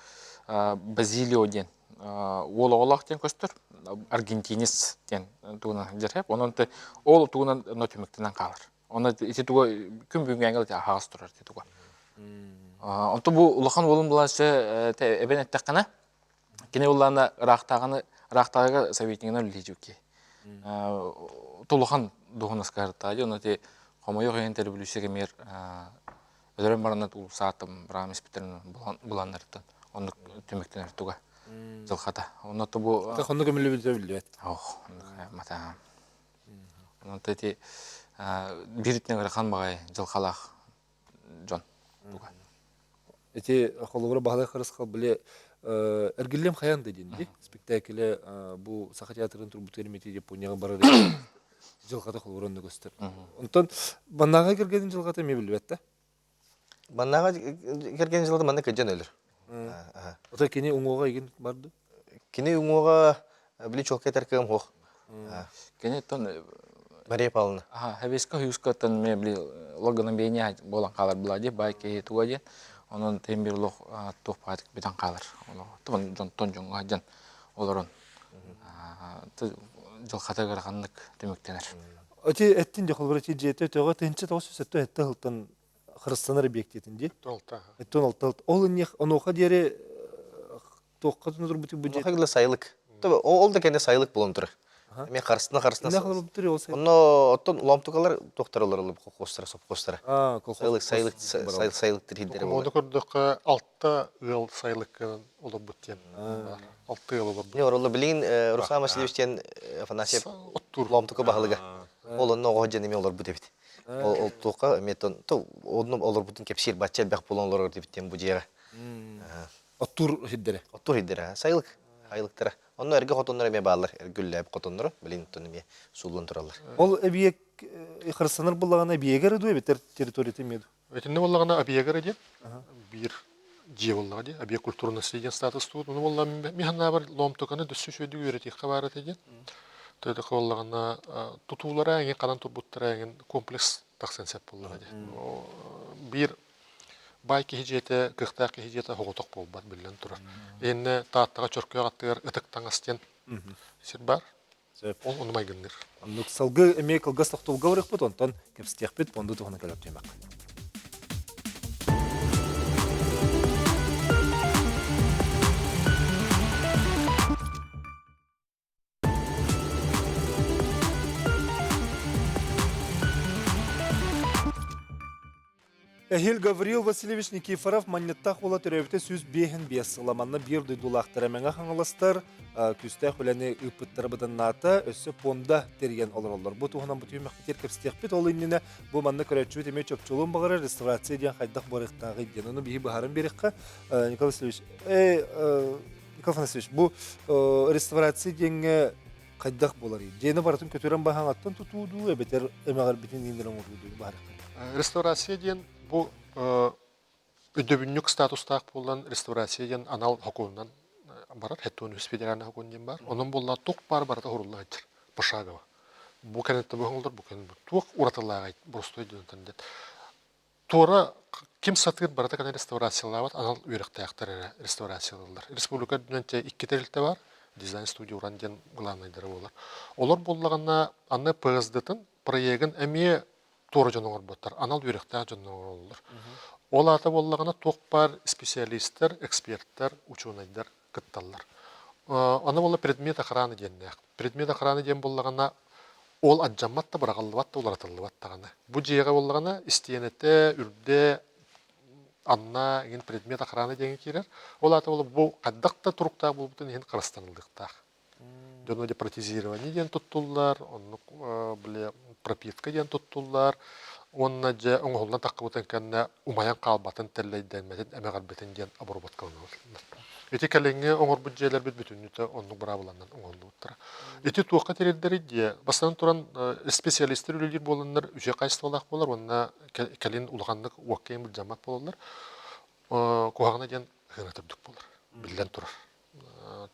Базилио диэн уол оҕолоох диэн көстөр. Аргентинец диэн тугунан сылдьар. Онон ол тугунан онно түмүктэнэн хаалар. Онно ити туга күн бүгүҥҥэ аһаҕас турар ити туга. Онто бу улахан уолун булааччы эбэн эттэххинэ, кини улаана ыраахтааҕыны ыраахтааҕыга советнигынан үлэлиир Тулухан дуһунаска ыртаа ону ити хомойуох иһин революция кэмигэр өлөрөн баран уулусаатым быраам испиттэрин буланнарыттан оннук түмүктэнэр туга дьылхата. Онно бу Хонну көмүлүбүтэ биллибэт. Ох, мата. Онон ити биир ыарахан баҕайы дьылхалаах дьон туга. Ити холобура Баһылай Харысхал били эргиллиэм хайаан да диэн дии спектакле бу Саха театрын турбут эрмити Японияҕа барар дьылҕата холобура онно көстөр. Онтон Баннааҕа кэргэнин дьылҕата эмиэ биллибэт да? Маннааҕа кэргэнин дьылҕата манна кырдьан өлөр. Ото кини уҥуоҕа игин барды? Кини уҥуоҕа били чуолкай этэр кыам суох. Кини оттон Мария Павловна. Хабиска Хьюскаттан мен били логономения буолан хаалар була дии бай киһи туга диэн. Онон тем бир олох туох баатык бүтэн хаалар. Олох дьонтон дьоҥҥо дьон олорон дьылхатыгар ханнык түмүктэнэр. Ити эттин дьэ холобура ити дьиэтэ өтөҕө 1977 сылтан харыстанар объектиэтин дии. Алта. Эттон алта. Ол инниэх онуоха диэри туохха турбутуй бу дьиэ? Онуоха сайылык. Ол да кэннэ сайылык буолан турар. Эми харыстына харыстына. Иннэх олорбуттар ол сайылык. Онно оттон ломтукалар туохтар олороллор колхозтара, совхозтара. А, колхоз. Сайылык сайылык сайылыктыр хиддere Докумуону болар. көрдөххө алта ыал сайылыккынан олорбут диэн баар. Алта ыал олорбут. Не оролло билигин Руслан Васильевич диэн Афанасьев Оттуур. ломтука баһылыга. Ол онно оҕо дьэн эми олорбут эбит. Ол ол туохха эми то онно олорбутун кэпсиир бачча элбэх буолан олорор эбит диэн бу дьиэҕэ. Оттуур сирдэрэ. Оттуур сирдэрэ. Сайылык. Айылыктара. Онно эргэ хотоннор эмиэ бааллар. Эргүллээбит хотонноро билигин оттон эмиэ сууллан тураллар. Ол эбийиэк харыстанар буоллаҕына эбийиэгэ эрэ дуу эбэтэр территорията эмиэ дуу? Итиннэ буоллаҕына объега эрэ диэн биир дьиэ буоллаҕа дии. Объект культурного наследия статус туут. Ону буолла мин санаабар лоомтуканы дөссө үчүгэйдик үөрэтиэххэ баар этэ диэн. Төдөхө буоллаҕына тутуулара эҥин ханан турбуттара эҥин комплекс тахсан сөп буоллаҕа дии. Биир Баай киһи дьиэтэ, кыахтаах киһи дьиэтэ соҕотох буолбат биллэн турар. Иннэ Тааттаҕа Чөркөөх аттыгар Ытык Таҥас диэн сир баар. Сөп. Ол ону майгынныыр. Оннук салгыы эмиэ кылгас тохтобулга барыахпыт, онтон кэпсэтиэхпит, пуонда туһунан кэлэр түмэх. Эһиил Гаврил Васильевич Никифоров Манньыттаах уола төрөөбүтэ 105 сыла. Манна биир дойдулаахтара Мэҥэ Хаҥаластар күүстээх үлэни ыыппыттара быданнаата, өссө пуонда тэрийэн олороллор. Бу туһунан бу түһүмэхпитигэр кэпсэтиэхпит. Ол иннинэ бу манна көрөөччүбүт эмиэ чопчулуун баҕарар реставрация диэн хайдах барыахтааҕый диэн. Ону биһи быһааран биэриэххэ. Николай Васильевич, Николай Афанасьевич, бу реставрация диэҥҥэ хайдах буоларый? Дьиэни барытын көтүрэн баһаҥаттан тутуу дуу, эбэтэр эмэҕирбитин ииннэрэн оҥоруу дуу баарыхха? Реставрация диэн бу өйдөбүнньүк статустаах буолан реставрация диэн анал сокуонунан барар, 73 федеральный сокуон диэн баар. Онон буолла туох баар барыта уһурулла сылдьар, пошагово. Бу кэнниттэн бу оҥоллор, бу кэнниттэн туох уратылааҕый, боростуой дьонтон диэн. Туора ким сатыыр барыта кэлэн реставрациялаабат анал үөрэхтээхтэр эрэ реставрациялыыллар. Республика үрдүнэн дьэ икки тэрилтэ баар, дизайн-студия Уран диэн главнайдара буолар. Олор буоллаҕына аны ПСД-тын проегын эмиэ туора дьон оҥорботтор, анал үөрэхтээх дьон оҥороллор. Ол аата буоллаҕына туох баар специалистар, эксперттэр, учуонайдар кытталлар. Аны буолла предмет охраны диэннээх. Предмет охраны диэн буоллаҕына ол алдьаммат да, быраҕыллыбат да, уларытыллыбат даҕаны. Бу дьиэҕэ буоллаҕына истиэнэтэ, үрдэ, анна иҥин предмет охраны диэҥҥэ киирэр. Ол аата буолла бу хайдах да туруктаах буолбутун иһин харыстаныллыахтаах. Дьоно депротезирование диэн туттуллар, оннук били пропитка диэн туттуллар уонна дьэ оҥоһуллан таххыбытын кэннэ умайан хаалбатын, тэллэйдэммэтин, эмэҕирбэтин диэн обработкаланаллар. Ити кэлиҥҥи оҥорбут дьиэлэрбит бүтүннүүтэ оннук быраабыланан оҥоһуллубуттара. Ити туохха тириэрдэрий диэ, бастатан туран специалистар үлэлиир буоланнар үчүгэй хаачыстыбалаах буолар уонна кэлин улаханнык уокка былдьаммат буолаллар. Куһаҕана диэн сыаната үрдүк буолар, биллэн турар.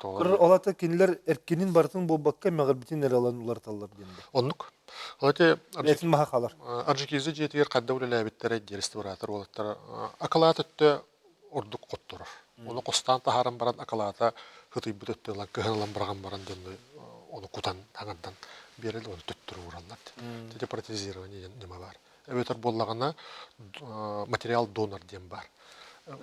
Ол ата кинилэр эркинин барытын буолбакка мэҕирбитин эрэ ылан уларыталлар диэн да. Оннук. Ол ити Бэйэтин маһа хаалар. Орджоникидзе дьиэтигэр ханна үлэлээбиттэрэ диэн реставратор уолаттара акылаат өттө ордук хотторор. Ону хостаан таһааран баран акылаата ытыйбыт өттө ылан кыһын ылан быраҕан баран дьону ону кутан таҥардан биэрэл ону төттөрү уураллар. Ити протезирование диэн ньыма баар. Эбэтэр буоллаҕына материал донор диэн баар.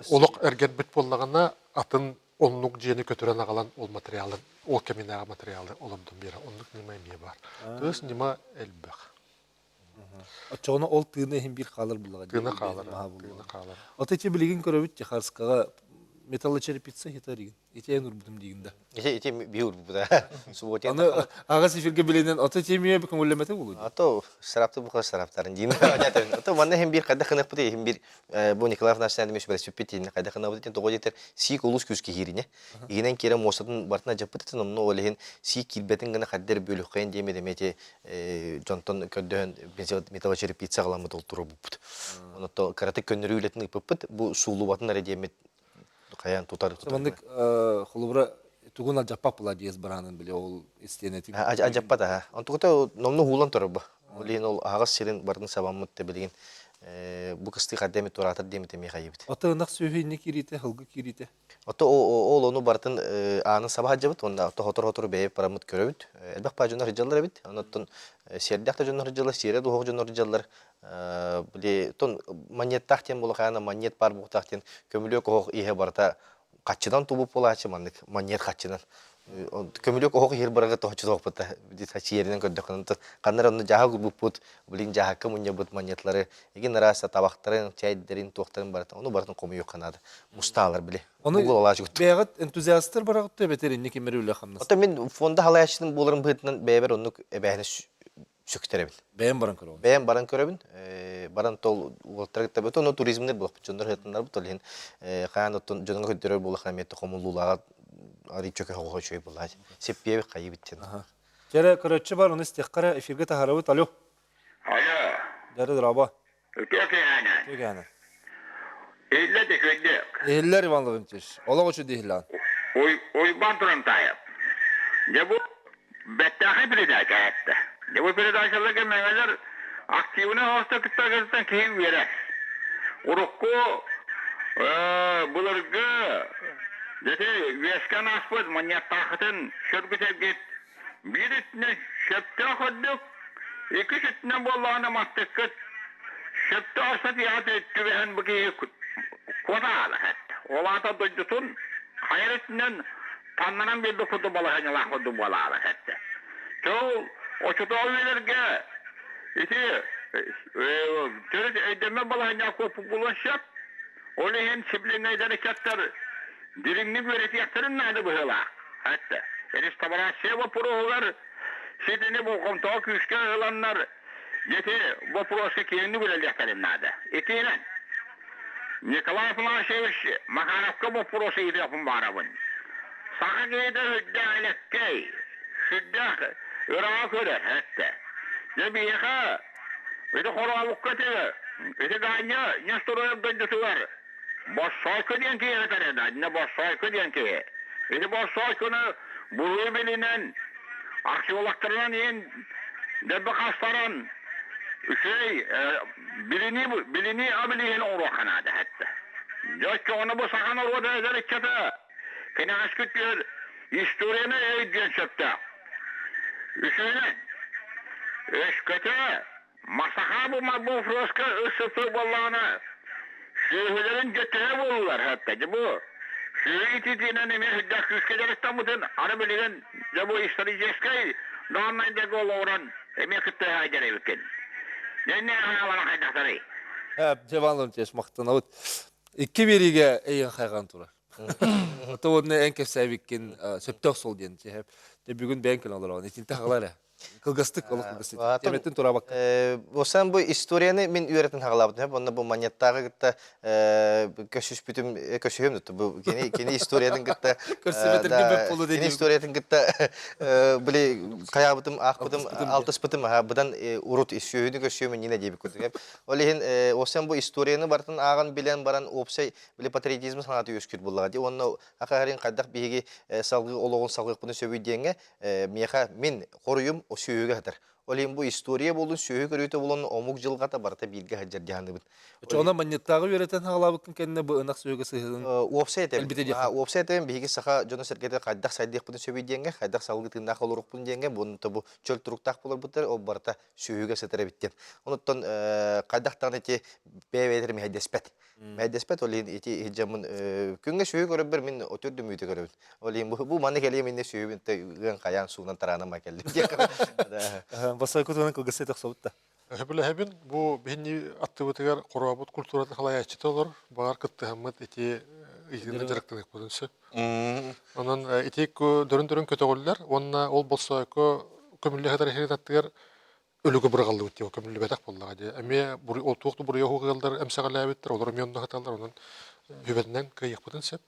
Олох эргэрбит буоллаҕына атын оннук дьиэни көтүрэн аҕалан ол материалын ол кэминээҕи материалы олордон биэрэр оннук ньыма эмиэ баар. То есть ньыма элбэх. Оччоҕуна ол тыына иһин биир хаалар буллаҕа Тыына хаалар, тыына хаалар. Ото ити билигин көрөбүт Техарскаҕа металлочерепица хитаригин. Ити эн урбутум диигин да. Ити ити биир урбута. Субботин. Аны аҕас эфиргэ билинэн ото тиэмиэ көҥүллэмэтэ буолуо. Ато сарапты бу сараптарын диин. Ато манна иһин биир хайдах гыныахпыт иһин биир бу Николай Афанасьевич эмиэ сүбэлэспиппит иһин хайдах гынабыт диэн тоҕо диэтэр сиик олус күүскэ киирине. Иһинэн киирэн муостатын бартына дьаппытытын онно ол иһин сиик киирбэтин гына хаддер бөлүххэйин диэмэ эмиэ ити дьонтон көрдөһөн металлочерепица аҕаламмыт ол туруорбуппут. Онон кыратык көннөрүү үлэтин ыыппыппыт. Бу сууллубатын эрэ диэммит хайаан тутар тутар. Маннык холобура тугун алдьаппат була диэс бараанын били ол истиэнэтин. Алдьаппат аха. Онтуката номну уулан турар бу. Ол иһин ол аһаҕас сирин барын сабаммыт да билигин бу кыстыы хадда эмит туораатар диэмит эмиэ хайыбыт. Ото ынах сүөһү инне киириитэ, һылгы киириитэ. Ото ол ону барытын аанын саба сылдьабыт уонна хотор-хотору бэйэ бараммыт көрөбүт. Элбэх баа дьоннор сылдьаллар эбит. Онон сиэрдээх да дьоннор сылдьаллар, сиэрэ дуоһук дьоннор сылдьаллар. Били тон манньыаттаах диэн буолахаана манньыат баар буолуохтаах диэн көмүлүөк оһох иһэ барыта хаччынан тубуп буолааччы маннык манньыат хаччынан. Көмүлүөк оһох иһэр барага тоһоччу тоһоппута чиэринэн көрдөххүнэ ханна эрэ онно дьааһык уурбуппут билин дьааһыкка мунньабыт монетлары игин араас табахтарын чэйдэрин туохтарын барытын ону барытын хомуйуохха наада мустаалар били Ону бэйэҕит энтузиастар бараҕыт эбэтэр инник киммер үлэ хамнас Оттон мин фонда халаяччытын буоларым быһыытынан бэйэбэр оннук эбээһинэс сүктэребин. Бэйэм баран көрөбүн. Бэйэм баран көрөбүн. Баран тол уолаттары кытта бөтө ону туризмныр буолахпыт дьоннор ыһытыннарбыт ол иһин хаан оттон дьонуҥа көрдөрөр буоллахына эмиэ хомуллуулааҕа арый чөкө хоҕо үчүгэй буоллаҕа. Сиппиэби хайыбыт диэн. Дьэрэ көрөччү бар ону истиэххэ эрэ эфиргэ таһаарабыт. Алло. Алло. Дьэрэ дорообо. Үтүө киэһээнэ. Үтүө киэһээнэ. Иһиллэ да үчүгэйдик. Иһиллэр Иван Лаврентьевич. Олох үчүгэй иһиллэҕин. Уй, Уйбаан Турантаев. Дьэ бу бэттээхэй передача эттэ. Дьэ бу передачаларга мэҥэлэр активнай оҥосто кыттаргытыттан киһи үөрэр. Урукку былыргы дьэти үөскэн ааспыт манньыаттаахытын сөргүтэргит биир өттүнэн сөптөөх үрдүк, иккис өттүнэн буоллаҕына мастыккыт сөптөөх сатыйаҕа түбэһэн бу киһи куотаала Ол аата дойдутун хайа өттүнэн таннаран биэрбит курдук балаһыанньалаах курдук буолаала эттэ. Ол очотооҕу үйэлэргэ ити төрүт өйдөммөт балаһыанньаах куоппут буолуон сөп. Ол иһин сибилиҥҥэйдэр ыччаттар дириҥник үөрэтиэхтэрин наада быһыылаах. Эттэ. Реставрация боппуруоһугар ситини болҕомтоҕо күүскэ ыланнар ити боппуруоска киэҥник үлэлиэхтэрин наада. Итиинэн Николай Афанасьевич Макаровка боппуруос ыйытыахпын баҕарабын. Саха киһитэ сүрдээх элэккэй, сүрдээх ырааҕы көрөр, эттэ. Дьэ биһиэхэ ити хорообукка ити, ити Ганя Нестороев дойдутугар Боссоойко диэн киһи этэр этэ, иннэ Боссоойко диэн киһи. Ити Боссоойкону буруйу билинэн, археологтарынан иһин дэлби хастаран, үчүгэй билинии, билинии абилиһин оҥоруохха наада эттэ. Дьэ оччоҕуна бу саха норуота эдэр ыччата кэнэҕэскит түһэр историяны өйдүөн сөптөөх. Үсүһүнэн, өскөтө Масаха бу боппуруоска ыс-сытыы буоллаҕына, сүөһүлэрин дьэ төһө буоллулар хатта дьэ бу сүөһү ититиинэн эмиэ сүрдээх күүскэ дьарыктаммытын аны билигин дьэ бу историческай дааннайдарга олоҕуран эмиэ кытта сылдьар эбиккин. Дьэ иннэ хаалара хайдахтарый? Дьэ Иван Леонтьевич махтанабыт. Икки биэриигэ эйиэн хайҕаан турар. Ото уонна эн кэпсээбиккин сөптөөх суол диэн. Дьэ бүгүн бэйэҥ кэлэн олороҕун. Итинтэ хаҕала эрэ. Кылгастык, олох кылгастык. Тиэмэттэн тураабакка. Осан бу историяны мин үөрэтэн хаҕалаабытым. Онно бу маньяттааҕы кытта көрсүспүтүм, көрсүһүм бу кини кини историятын кытта кини историятын кытта били хайаабытым, аахпытым, алтыспытым аха быдан урут сүөһүнү көрсүөм иннинэ диэбит курдук. Ол иһин осан бу историяны барытын ааҕан билэн баран уопсай били патриотизм санаата үөскүүр буоллаҕа дии. Уонна акаарин хайдах биһиги салгыы олоҕун салгыахпытын сөбүй диэҥҥэ миэхэ мин хоруйум сүөһүгэ сытар. Ол иһин бу история буолун, сүөһү көрүүтэ буолун, омук дьылҕата барыта бииргэ сылдьар дии саныыбын. Оччоҕуна манньыттааҕы үөрэтэн хаалаабыккын кэннэ бу ынах сүөһүгэ сыһыанын Уопсай этэбин. Уопсай этэбин биһиги саха дьоно-сэргэтэ хайдах сайдыахпытын сөбүй диэҥҥэ, хайдах салгыы тыыннаах олоруохпун диэҥҥэ, бу бу чөл туруктаах буоларбыттар, ол барыта сүөһүгэ сытар эбит диэн. Онуттан хайдах даҕаны ити бэйэ-бэйэлэрин мэһэйдэспэт. Мэһэйдэспэт, ол иһин ити иһдьэммин күҥҥэ сүөһү көрөрбөр мин отүрдүм үүтү көрөбүн. Ол иһин бу манна кэлиэм иннэ сүөһүбүн ыан хайаан суунан тараанан ма кэллим диэн. Бассайку туһунан кылгастыы тахсыбыт да. Сөбүлэһэбин. Бу биһини аттыбытыгар хорообут культуратын халайааччыта олор. Баҕар кыттыһаммыт ити ыйыыны дьарыктаныахпытын сөп. Онон ити дөрүн-дөрүн көтөҕүллэр уонна ол болсоойко көмүллэ сытар иһин аттыгар өлүгү быраҕыллыбыт диэн көмүллүбэтэх буоллаҕа дии. Эмиэ ол туох да буруйа суох ыаллар эмсэҕэлээбиттэр, олор эмиэ онно сыталлар, онон сүбэтинэн кыайыахпытын сөп.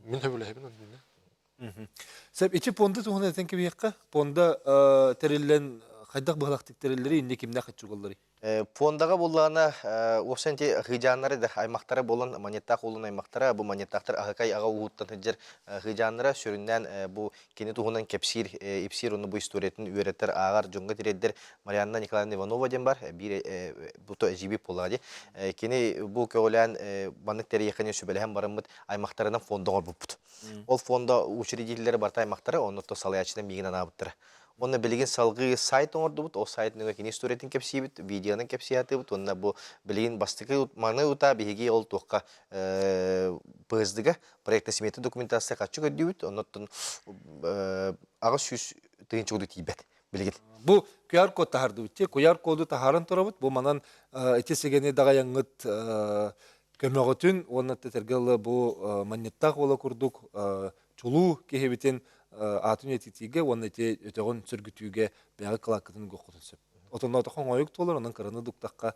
Мин сөбүлэһэбин оннуна. Сөп, ити пуонда туһунан этэн кэбиһиэххэ. Пуонда тэриллэн хайдах быһалахтык тэриллэрий, инньэ кимнээх хаччугалларый? Пуондаҕа буоллаҕына, уопсайан ити хыдьааннары да аймахтара буолан, маньыттаах уолун аймахтара, бу маньыттаахтар аһыкай аҕа ууһуттан сылдьар хыдьааннара сүрүннээн бу Кини туһунан кэпсиир, ипсиир уонна бу историятын үөрэтэр, ааҕар, дьоҥҥо тириэрдэр Марианна Николаевна Иванова диэн бар, биир бу эдьиийбит буоллаҕа дии. Кини бу көҕүлээн маннык тэрийиэххэ сүбэлэһэн бараммыт аймахтарынан фонда оҥорбуппут. Ол фонда учредителлэрэ барыта аймахтара, онно салайааччынан миигин анаабыттара. Уонна билигин салгыы сайт оҥордубут, ол сайт нөҥүө кини историятын кэпсиибит, видеонан кэпсии сатыыбыт уонна бу билигин бастакы маны утаа биһиги ол туохха ПСД-га проектно-сметный документация хаччы көрдүүбүт, оннуттан 800 тыһыынча курдук тиийбэт билигин. Бу QR-код таһардыбыт ти QR-коду таһааран турабыт. Бу манан ити сигени даҕайаҥҥыт көмөҕүтүн уонна тэтэргэ ылы бу манньыттаах уола курдук чулуу киһибитин аатын үйэтитиигэ уонна ити өтөҕүн сөргүтүүгэ бэйэҕит кылааккытын угуоххутун сөп. Отонноотоххо оҥоойук туолар, онон кыраны дуктахха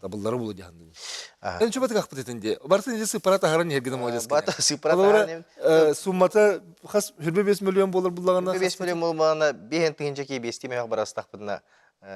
табыллары булу дьаһанныбын. Эн чубатык ахпыт этин дии. Барытын ити сыппара таһаран иһэргин молодец. Бата сыппара таһаран Суммата хас 25 миллион буолар буллаҕына 25 миллион буолбаҕына 5 тыһыынча кии биэстии мөһөх барастахпытына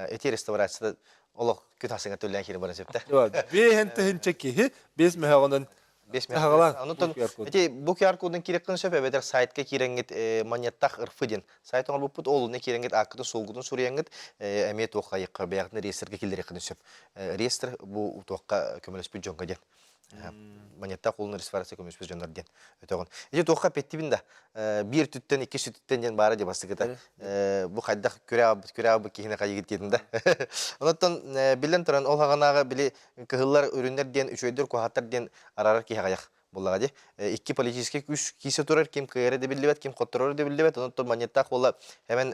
эти реставрацията олох күн асыҥа төлөөн киирэн баран сөптө. 5 тыһыынча киһи 5 мөһөҕүнэн 5 мөһөҕүнэн. Онтон ити бу QR кодун киирэххин сөп эбэтэр сайтка киирэҥҥит манньаттах ырфы диэн сайт оҥорбуппут ол онно киирэҥҥит ааккытын суолгутун суруйаҥҥыт эмиэ туохха айыкка бэйэҕитин реестргэ киллэриэххитин сөп. Реестр бу туохха көмөлөспүт дьоҥҥо диэн. Манньаттах улун реставрация көмөлөспүт дьоннор диэн өтөҕүн. Ити туохха эппиттибин да биир түттэн икки сүтүттэн диэн баара дии бастакыта. Бу хайдах күрээ күрээ киһини хайыгыт диэтим да. Онтон биллэн туран ол хаҕанааҕы били кыһыллар үрүннэр диэн үчүгэйдэр куһааттар диэн араарар киһи аҕыйах буллаҕа дии. Икки политическай күүс киирсэ турар, ким кыайара да биллибэт, ким хотторор да биллибэт. Онон манньыттаах буолла хэмэн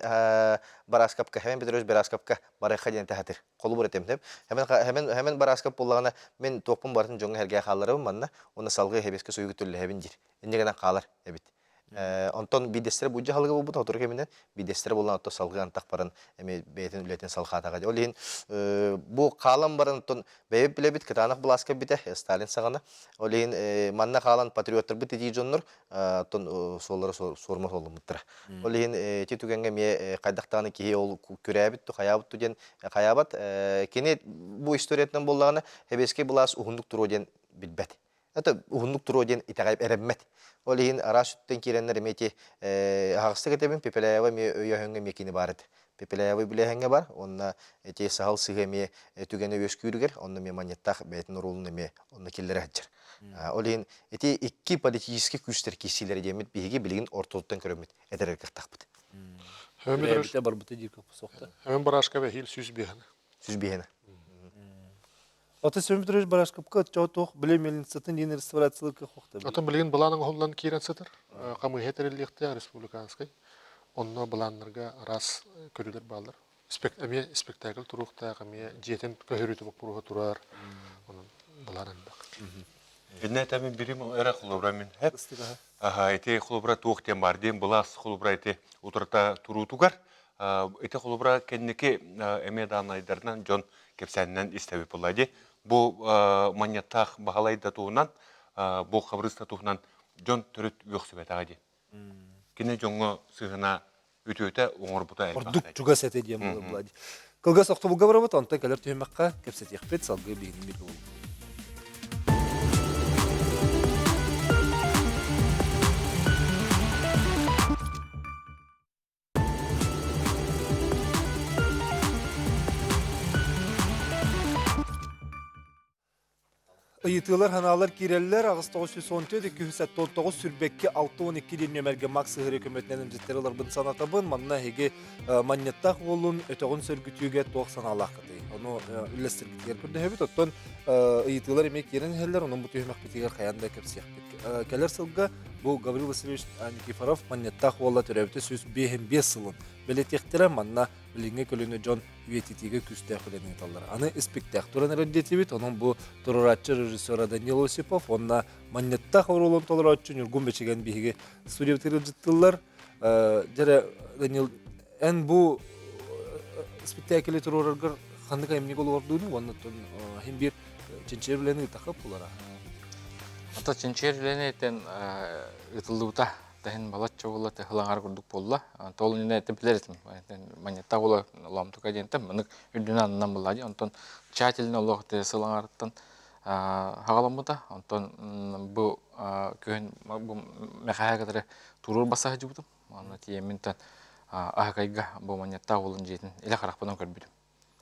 Барааскапка, Хэмэн Петрович Барааскапка барыахха диэн таһатыр. Холобур этим. Хэмэн хэмэн хэмэн Барааскап буоллаҕына мин туохпун барытын дьоҥҥо сэргээ хаалларабын манна уонна салгыы Хэбиэскэ Союһу төллөһөбүн диир. Инньэ гынан хаалар эбит. Онтон биирдэстэрэ будьа халыга буолбут сотору кэминэн биирдэстэрэ буолан оттон салгыы антах баран эмиэ бэйэтин үлэтин салҕаатаҕа. Ол иһин бу хаалан баран оттон бэйэбит билэбит кытаанах былааска кэлбитэ Сталин саҕана. Ол иһин манна хаалан патриоттарбыт итии дьоннор оттон суоллара суорума суолламмыттара. Ол иһин ити түгэҥҥэ эмиэ хайдах даҕаны киһи ол күрээбит ту хайаабыт ту диэн хайаабат. Кини бу историятынан буоллаҕына сэбиэскэй былаас уһуннук туруо диэн билбэт. Это уһуннук туруо диэн итэҕэйп эрэммэт. Ол иһин араас үттэн киирэннэр эмиэ ити аһаҕастык этэбин, Пепеляева эмиэ өйөһөҥҥө эмиэ кини баар этэ. Пепеляева үбүлээһиҥҥэ бар, уонна ити саһыл сыһы эмиэ түгэнэ үөскүүрүгэр, онно эмиэ манньыттаах бэйэтин оруолун эмиэ онно киллэрэ сылдьар. Ол иһин ити икки политическай күүстэр киирсиилэрэ диэммит биһиги билигин ортотуттан көрөммүт этэр кыахтаахпыт. Бэйэбитэ барбыта диир суохта. Эвен Барашка бэһиил 105-ны. 105-ны. Аты Семен Петрович Барашковка оччоҕо туох били мельницатын диэн реставрациялыырга хохта Отон билигин былаан оҥоһуллан киирэн сытар. Хамыыһыйа тэриллиэхтээх республиканскай. Онно былааннарга араас көрүүлэр бааллар. Эмиэ спектакль туруохтаах, эмиэ дьиэтин көһөрүүтэ боппуруоһа турар. Онон былаан элбэх. Иннэ этэмин бирим эрэ холобура мин хэп. Аха ити холобура туох диэн бар диэн былаас холобура ити утарыта туруутугар Ити холобура кэнники эмиэ даанайдарынан дьон кэпсээнинэн истэбит буолла дии. Бу манньаттаах Баһылай да туһунан, бу Хабырыыс да туһунан дьон төрүт үөхсүбэтэҕэ дии. Кини дьоҥҥо сыһына үтүөтэ оҥорбута элбэх Ордук чугас этэ диэн буолар дии. Кылгас охтобулга барабыт, онтон кэлэр түһүмэххэ кэпсэтиэхпит, салгыы биһигини буолуо. Ыйытыылар, ханаалар киирэллэр. 8914 279 сүрбэкки 612 диэн нүөмэргэ Макс Сыһыры көмөтүнэн эмдьиттэри ыларбын санатабын. Манна эһиги манньыттаах уолун өтөҕүн сөргүтүүгэ туох санаалааххытый? Ону үллэстэргитигэр көрдөһөбүт. Оттон ыйытыылар эмиэ киирэн иһэллэр. Онон бу түһүмэхпитигэр хайаан да кэпсиэхпит. Кэлэр сылга Бу Гаврил Васильевич Никифоров Манньыттаах уола төрөөбүтэ 155 сылын бэлиэтиэхтэрэ. Манна билиҥҥи көлүөнэ дьон үйэтитиигэ күүстээх үлэни ыыталлар. Аны испиктээх туран эрэр диэтибит. Онон бу туруорааччы режиссера Данил Осипов уонна Манньыттаах оруолун толорооччу Ньургун Бэчигэн биһиги студиябытыгар ыалдьыттыыллар. Дьэрэ, Данил, эн бу спектаклы туруораргар ханнык айымньыга олордууну уонна иһин биир чинчийэр үлэни ыытахха буолара. Ата чинчийэр үлэни этэн ыытыллыбыта таһын балачча буолла тыһылаҥар курдук буолла. Тоол иннинэ этэ билэр этим. Манньыттаах буола лоомтука диэнтэн манык үрдүнэн аннынан буолла дии. Онтон тщательно олох сылаҥарыттан хаҕаламмыта. Онтон бу күһүн бу мэхэһэ кытары туруор баса сылдьыбытым. Онно тиийэммин аһакайга бу манньыттаах уолун дьиэтин илэ харахпынан көрбүтүм.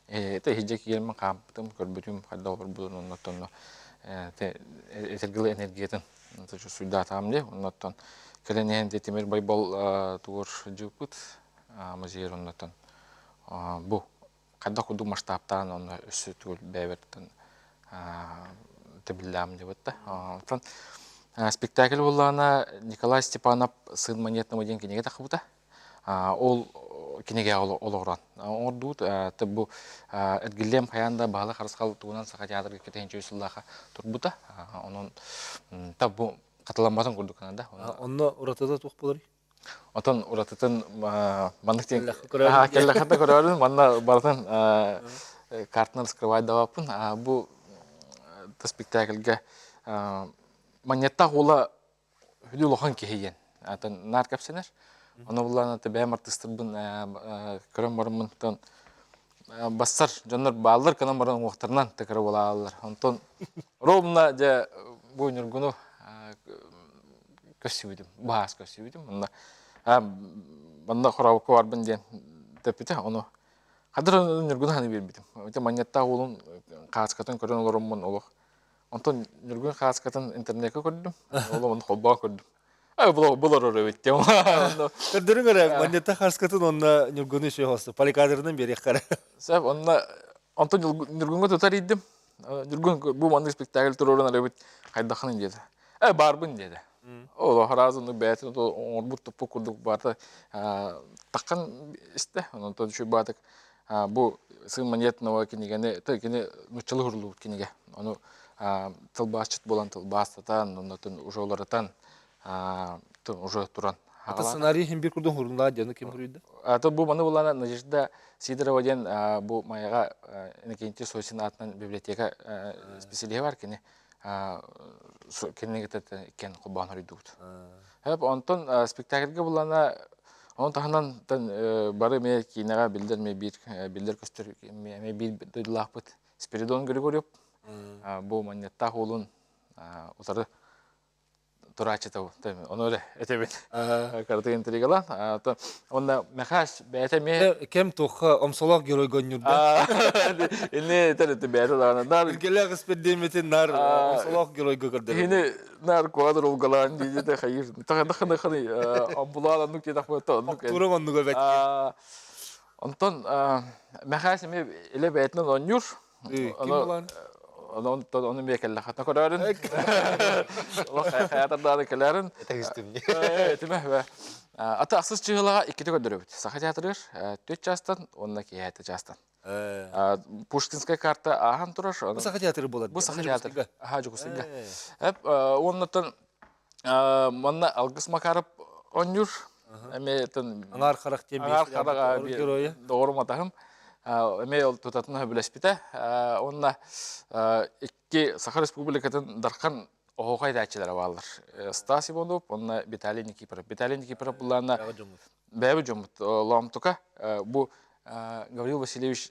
Это иһирдьэ киирэммин хаампытым, көрбүтүм, хайдах олорбутун оннуттан этэргилэ энергиятын суйдаатаҕым дии. Оннуттан кэлэн иһэн Тимир Байбал тугур дьыыппыт. музейыр оннотон бу хайдах курдук масштабтаан онно өссө түгэл бэйэбэттэн тэбиллэм дебетта. Онтон спектакль буоллаҕына Николай Степанов «Сын монетного» диэн кинигэ тахсыбыта. Ол кинигэ олоҕуран оҥордубут. Бу Эргиллиэм хайаан да Баһылай Харысхал туһунан Саха театрга кэтэһинчи сыллааха турбута. Онон та бу хатыламматын курдук да. Онно уратыта туох буоларый? Отон уратытын маннык диэн кэллэххэ көрөөрүн манна барытын картынан раскрывайдабаппын. Бу спектакльга манньаттаах уола хүлүү улахан киһи диэн атын наар кэпсэнэр. Ону буллаан бэйэм артыыстарбын көрөн барыммынтан бассар дьоннор бааллар кынан баран уҥуохтарынан тыкыры буолааллар. Онтон ровно дьэ бу Ньургуну көрсүбүтүм, баһаас көрсүбүтүм. Онно манна хорообукка барбын диэн тэппитэ. Ону хадыр Ньургуну ханы биэрбитим. Ити манньаттаах уолун хааскатын көрөн олороммун олох. Онтон Ньургун хааскатын интернеккэ көрдүм. Ол онно холбоон көрдүм. Ай булар эбит диэн. Көрдөрүҥ эрэ, манньаттаах хааскатын онно Ньургуну еще хосто. Поликадрынан биэриэххэ эрэ. Сөп, онно онтон Ньургунга тутар иидим. Ньургун бу маннык спектакль туруоран эрэбит хайдаххыный диэтэ. Э баарбын диэтэ. Ол араас оннук бэйэтин оҥорбут туппут курдук барыта таххан истэ. Онон үчүгэй баатык бу сын монетного кинигэни кини нуччалыы уһуруллубут кинигэ. Ону тылбаасчыт буолан тылбаастатан, оннотун уже уларытан уже туран Это сценарий иһин биир курдук уһуруннаа дьону ким суруйда? А то бу маны булана Надежда Сидорова диэн бу Майаҕа Иннокентий Сосин аатынан библиотека специалиһа бар кини кинини кытта иккиэн холбоон хоруйдубут. Онтон спектакльга булана Onun таһынан бары эмиэ киинэҕэ биллэр эмиэ биир биллэр көстөр эмиэ биир дойдулаахпыт Спиридон Григорьев бу манньаттаах уолун утары турааччыта ону эрэ этэбин кыратык интригалаан уонна Михась бэйэтэ эмиэ кэм туохха омсолоох геройга онньурда ини этэр этэ бэйэтэ даҕаны наар илгэлээх испирдиэммитин наар омсолоох геройга көрдөрөр киһини наар куадр улгалаан диидите хайыр таханы ханы амбулаан оннук диэтэх буолта оннук тура оннуга бэт онтон Михась эмиэ илэ бэйэтинэн оонньуур Ким булан? Онон ону эмиэ кэллэххэ көрөөрүн. Олох хайатардааны кэлээрин. Этэгистим. Этимэ. Аты ахсыс чыһылаҕа иккитэ көрдөрөбүт. Саха театрыгар түөрт чаастан уонна киэһээтэ чаастан. Пушкинская карта ааһан турар. Бу Саха театры буолар. Бу Саха театры. Аха Дьокуускайга. Уоннаттан манна Алгыс Макаров оонньуур. Эмиэ Аҥаар харах диэн Аҥаар харах доҕорум атаһым. Эмиэ ол тутатына сөбүлэспитэ. Уонна икки Саха Республикатын Дархан оһуохай этээччилэрэ бааллар. Стас Иванов уонна Виталий Никифоров. Виталий Никифоров буллаана бэйэбит дьоммут Лоомтука бу Гаврил Васильевич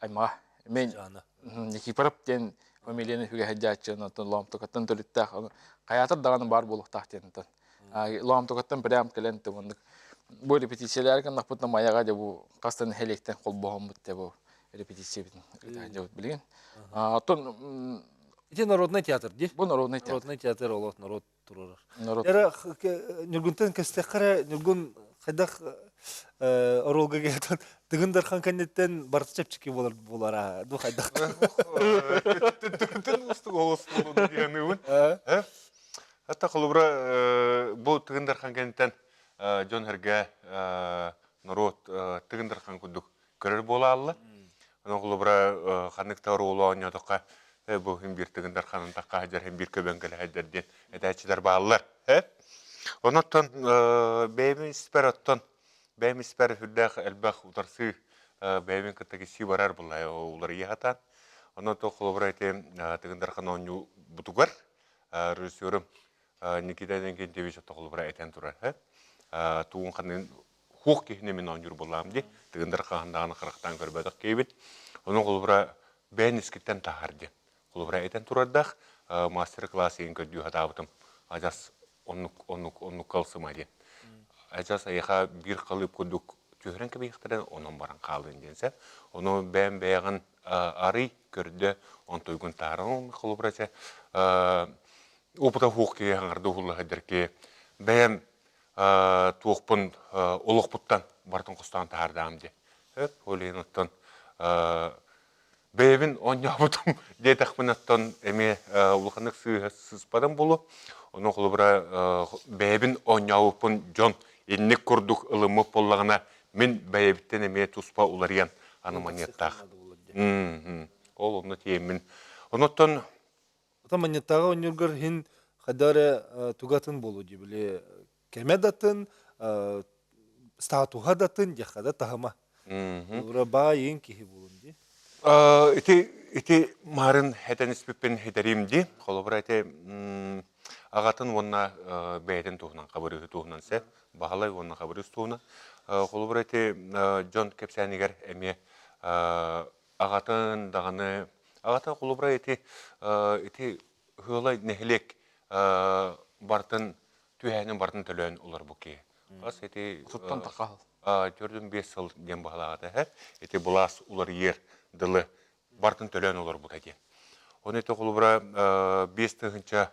аймаҕа. Мен Никифоров диэн фамилияны үгэһэддьааччы онтон Лоомтукаттан төрүттээх хайаатар даҕаны баар буолуохтаах диэн онтон Лоомтукаттан прям кэлэн оннук бу репетициялар гыннахпытына Майаҕа дьэ бу хастан нэһилиэктэн холбоһоммут дьэ бу репетициябытын ыытаһдьабыт билигин. Оттон Ити народный театр дии. Бу народный театр. Народный театр олох народ туруорар. Эрэ Ньургунтан кэстэххэ эрэ Ньургун хайдах оруолга кэлэн Тыгын Дархан кэнниттэн барыта чэпчэки буолар буолара ду хайдах Тын устук олус буолуну диэниубун. Хатта холобура бу Тыгын Дархан кэнниттэн дьон эргэ норуот Тыгын Дархан курдук көрөр буолааллар. Ону холобура ханнык да оруолу оонньоотоххо э бу иһин биир Тыгын Дарханын тахха сылдьар иһин биир көбөн кэлэ сылдьар диэн этээччилэр бааллар. Э Онон бэйэбин испэр оттон бэйэм испэр сүрдээх элбэх утарсыы бэйэбин кытта киссии барар буолла уларыйа сатаан. Онон то холобура ити Тыгын Дархан оонньуу бутугар режиссерым Никита Иннокентьевич холобура этэн турар. Тугун ханныгын хуох киһини мин оонньуур буоллаҕым дии. Тыгындар хаһан даҕаны харахтаан көрбөтөх киһибин. Ону холобура бэйэн искиттэн таһаар диэн. Холобура этэн турардаах мастер-класс иһин көрдүү сатаабытым. Адьас оннук оннук оннук калсыма диэн. Адьас эйиэхэ биир халыып курдук түһэрэн кэбиһиэхтэрин онон баран хаалыын диэн сэ. Ону бэйэм бэйэҕин арый көрдө онтуйгун таһааран холобура чэ опыта хуох киһи хаҥарды уһулла сылдьар киһи бэйэм. туохпун олохпуттан барытын хостоон таһаардаам дии. Ол иһин оттон бэйэбин оонньообутум диэтэхпинэ оттон эмиэ улаханнык сыыһа сыыспатым буолуо. Ону холобура бэйэбин оонньообуппун дьон инник курдук ылыммыт буоллаҕына мин бэйэбиттэн эмиэ туспа уларыйан аны манньыаттаах. Ол онно тиийэммин. Онуттан Оттон манньыттааҕы оонньуургар иһин хайдах эрэ тугатын буолуо дии били кэмэ датын, статуһа датын диэххэ да таһыма. Ура баайын киһи буолун дии. Ити ити марын этэн испиппин итэриим дии. Холобура ити аҕатын уонна бэйэтин туһунан хабырыыһы туһунан сэ Баһылай уонна Хабырыыс туһунан. Холобура ити дьон кэпсээнигэр эмиэ аҕатын даҕаны аҕата холобура ити ити Ыһыалай нэһилиэк барытын түһээнин барытын төлөөн олорбут киһи. Хас ити Суттан тахха 4-5 сыл диэн баһылаҕата эһэ. Ити былаас уларыйыар дылы барытын төлөөн олорбута диэн. Оны ити холобура 5 тыһыынча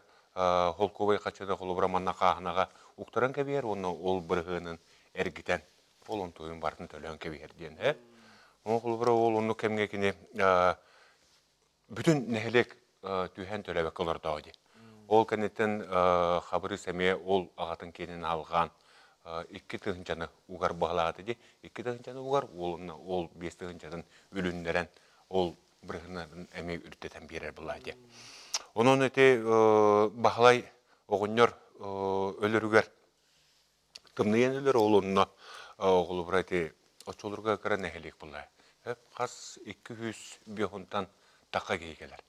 холкуобай хаччыны холобура манна хааһынаҕа уктаран кэбиһэр уонна ол бырыһыанын эргитэн ол онтуйун барытын төлөөн кэбиһэр диэн э. Ол холобура ол оннук кэмҥэ кини бүтүн нэһилиэк түһэн төлөөбөккө олордоҕо дии. Ол кэнниттэн Хабырыыс эмиэ ол аҕатын киэнин алҕаан 2 тыһыынчаны угар баһылаата дии. 2 тыһыынчаны угар, уолунна ол 5 тыһыынчатын үлүннэрэн ол бырыһынарын эмиэ үрдэтэн биэрэр былаа дии. Онон ити Баһылай оҕонньор өлөрүгэр тымныйан өлөр ол онно холобура ити оччолорго кыра нэһилиэк буолла. Хас 200 биохунтан тахха киһи кэлэр.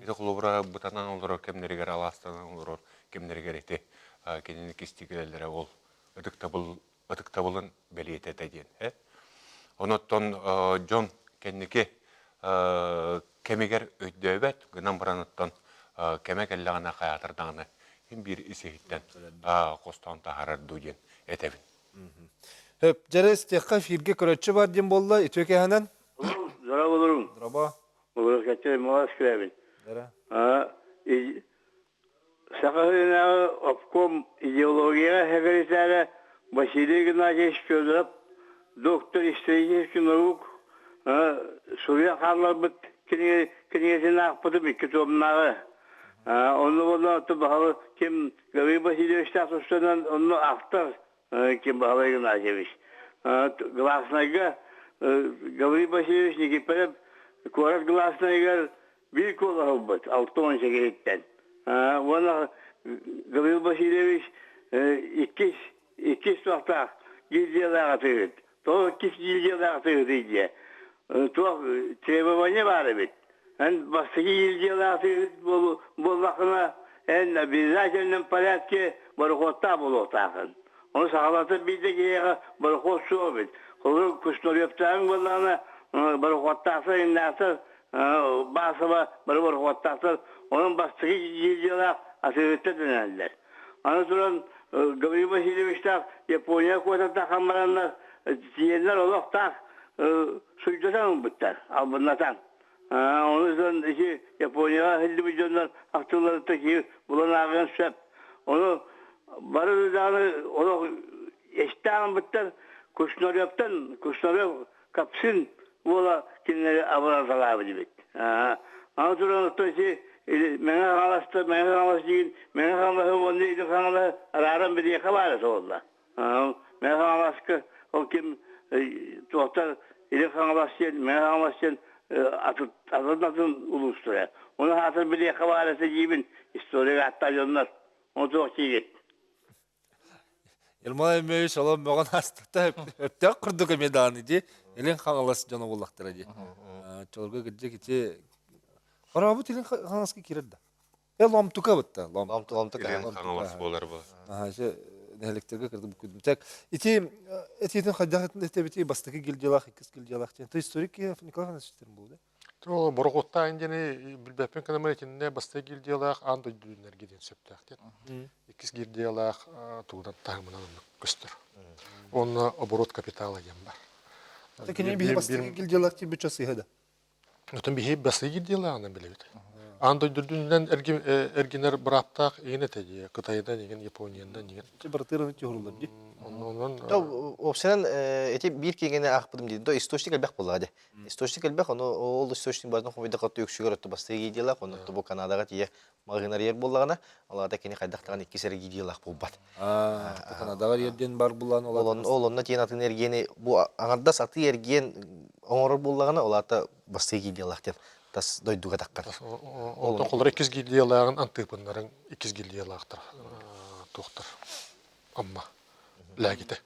Ити холобура бытанан олорор кэмнэригэр, алаастанан олорор кэмнэригэр ити кинини кистии кэлэллэрэ ол ытыктабыл ытыктабылын бэлиэтэ этэ диэн. Онуттан дьон кэнники кэмигэр өйдөөбөт гынан баран оттон кэмэ кэллэҕинэ хайаатар даҕаны син биир ис-иһиттэн хостоон таһаарар дуу диэн этэбин. Хөп, дьэрэ истиэххэ эфиргэ көрөччү бар диэн буолла, үтүө кэһэнэн. Здорово, Здорово. Болоскаччы Малас күрэбин. Саха сиринээҕи обком идеологияҕа сэкирэтээрэ Василий Игнатьевич Федоров, доктор исторических наук, суруйан хаалларбыт кинигэтин аахпытым икки туомнааҕы. Онно буолла баһылы ким Гаврил Васильевичтаах тустанан онно ахтар ким Баһылай Игнатьевич. Гласнайга Гаврил Васильевич Никифоров куорат Гласнайыгар биир куолаһы ылбыт 68-иттэн. Уонна Гаврил Васильевич иккис иккис туохтаах гильдиялаах атыыһыт. Тоҕо иккис гильдиялаах атыыһытый диye. Туох требование баар эбит. Эн бастакы гильдиялаах атыыһыт буоллаххына, эн обязательном порядке борохуоттаах буолуохтааххын. Ону саҕалата биирдэ киһиэхэ борохуот суох эбит. Холобур, Кушнаревтааҕыҥ буоллаҕына, борохуоттаахтар, иннаахтар Баасаба бары борохуоттаахтар, онон бастакы гильдиялаах атыыһыттар дэнэллэр. Аны туран Гаврил Васильевичтаах Япония куотата хамараннар тиийэннэр олохтоох суйдатан ылбыттар, албыннатан. Ону дьон ити Японияҕа иһиллибит дьоннор ахтыыларыттан киһи булан ааҕыан сөп. Ону бары даҕаны олох эстээх ылбыттар Кушнаревтан, Кушнарев Капсин уола кинилэри абыраталаабыт эбит. Аны туран оттон ити Мэҥэ Хаҥаласта Мэҥэ Хаҥалас диин Мэҥэ Хаҥалаһы уонна Илин Хаҥалаһы арааран бириэхэ баара суолла. Мэҥэ Хаҥаласка ол ким туохтар Илин Хаҥалас диэн Мэҥэ Хаҥалас диэн атын атын улуустара. Ону аатыр бириэхэ баара этэ диибин история ааттаах дьоннор. Ону туох диигит? Ермолай Емельевич олом мөҕөн астата өптөөх курдук эмиэ даҕаны дии. Илин Хаҥалас дьоно буоллахтара дии. Чолорго кырдьык ити Хорообут Илин Хаҥаласка киирэр да. Э ломтука бытта. Ломтука. Илин Хаҥалас буолар бу. Аха, ити нэһилиэктэргэ кырдым күдүм. Ити этиитин хайдах этэбити бастакы гильдиялаах, иккис гильдиялаах диэн. То историк Николай Афанасьевич буолду. Ол борохуоттаан диэни билбэппин гынан итиннэ бастакы гильдиялаах аан дойду үүнэргэ диэн сөптөөх диэн. Иккис гильдиялаах тугунан таһымынан оннук көстөр. Уонна оборот капитала диэн бар. Кини биһи бастакы гильдиялаах диэн бүччэ сыыһа да. Отон биһи бастакы гильдиялааҕынан билэбит. Аан дойду үрдүнэн эргинэр бырааптаах игин этэ дии. Кытайынан игин, Япониянан игин. Бартыыраны түһүрүллэр дии. Онон Опсынан эти биир кииҥини аахпытым дии. До источник элбэх буоллаҕа дии. Источник элбэх, ону ол источник барын хомуйдахха үксүгэр өттө бастыы гидиялаах, ону бу Канадаҕа тиийэ маҕаһыынарыйар буоллаҕына, ол аата кини хайдах даҕаны иккис эргиидиялаах буолбат. Канадаҕа эргиэн бар булан ол ол онно тиийэн атын эргиэни бу аҥардас атыы эргиэн оҥорор буоллаҕына, ол аата бастыы гильдиялаах диэн тас дойдуга таххар. Онтон холор иккис гильдиялааҕын антыыпыннарын иккис гильдиялаахтар туохтар Амма лээгитэ.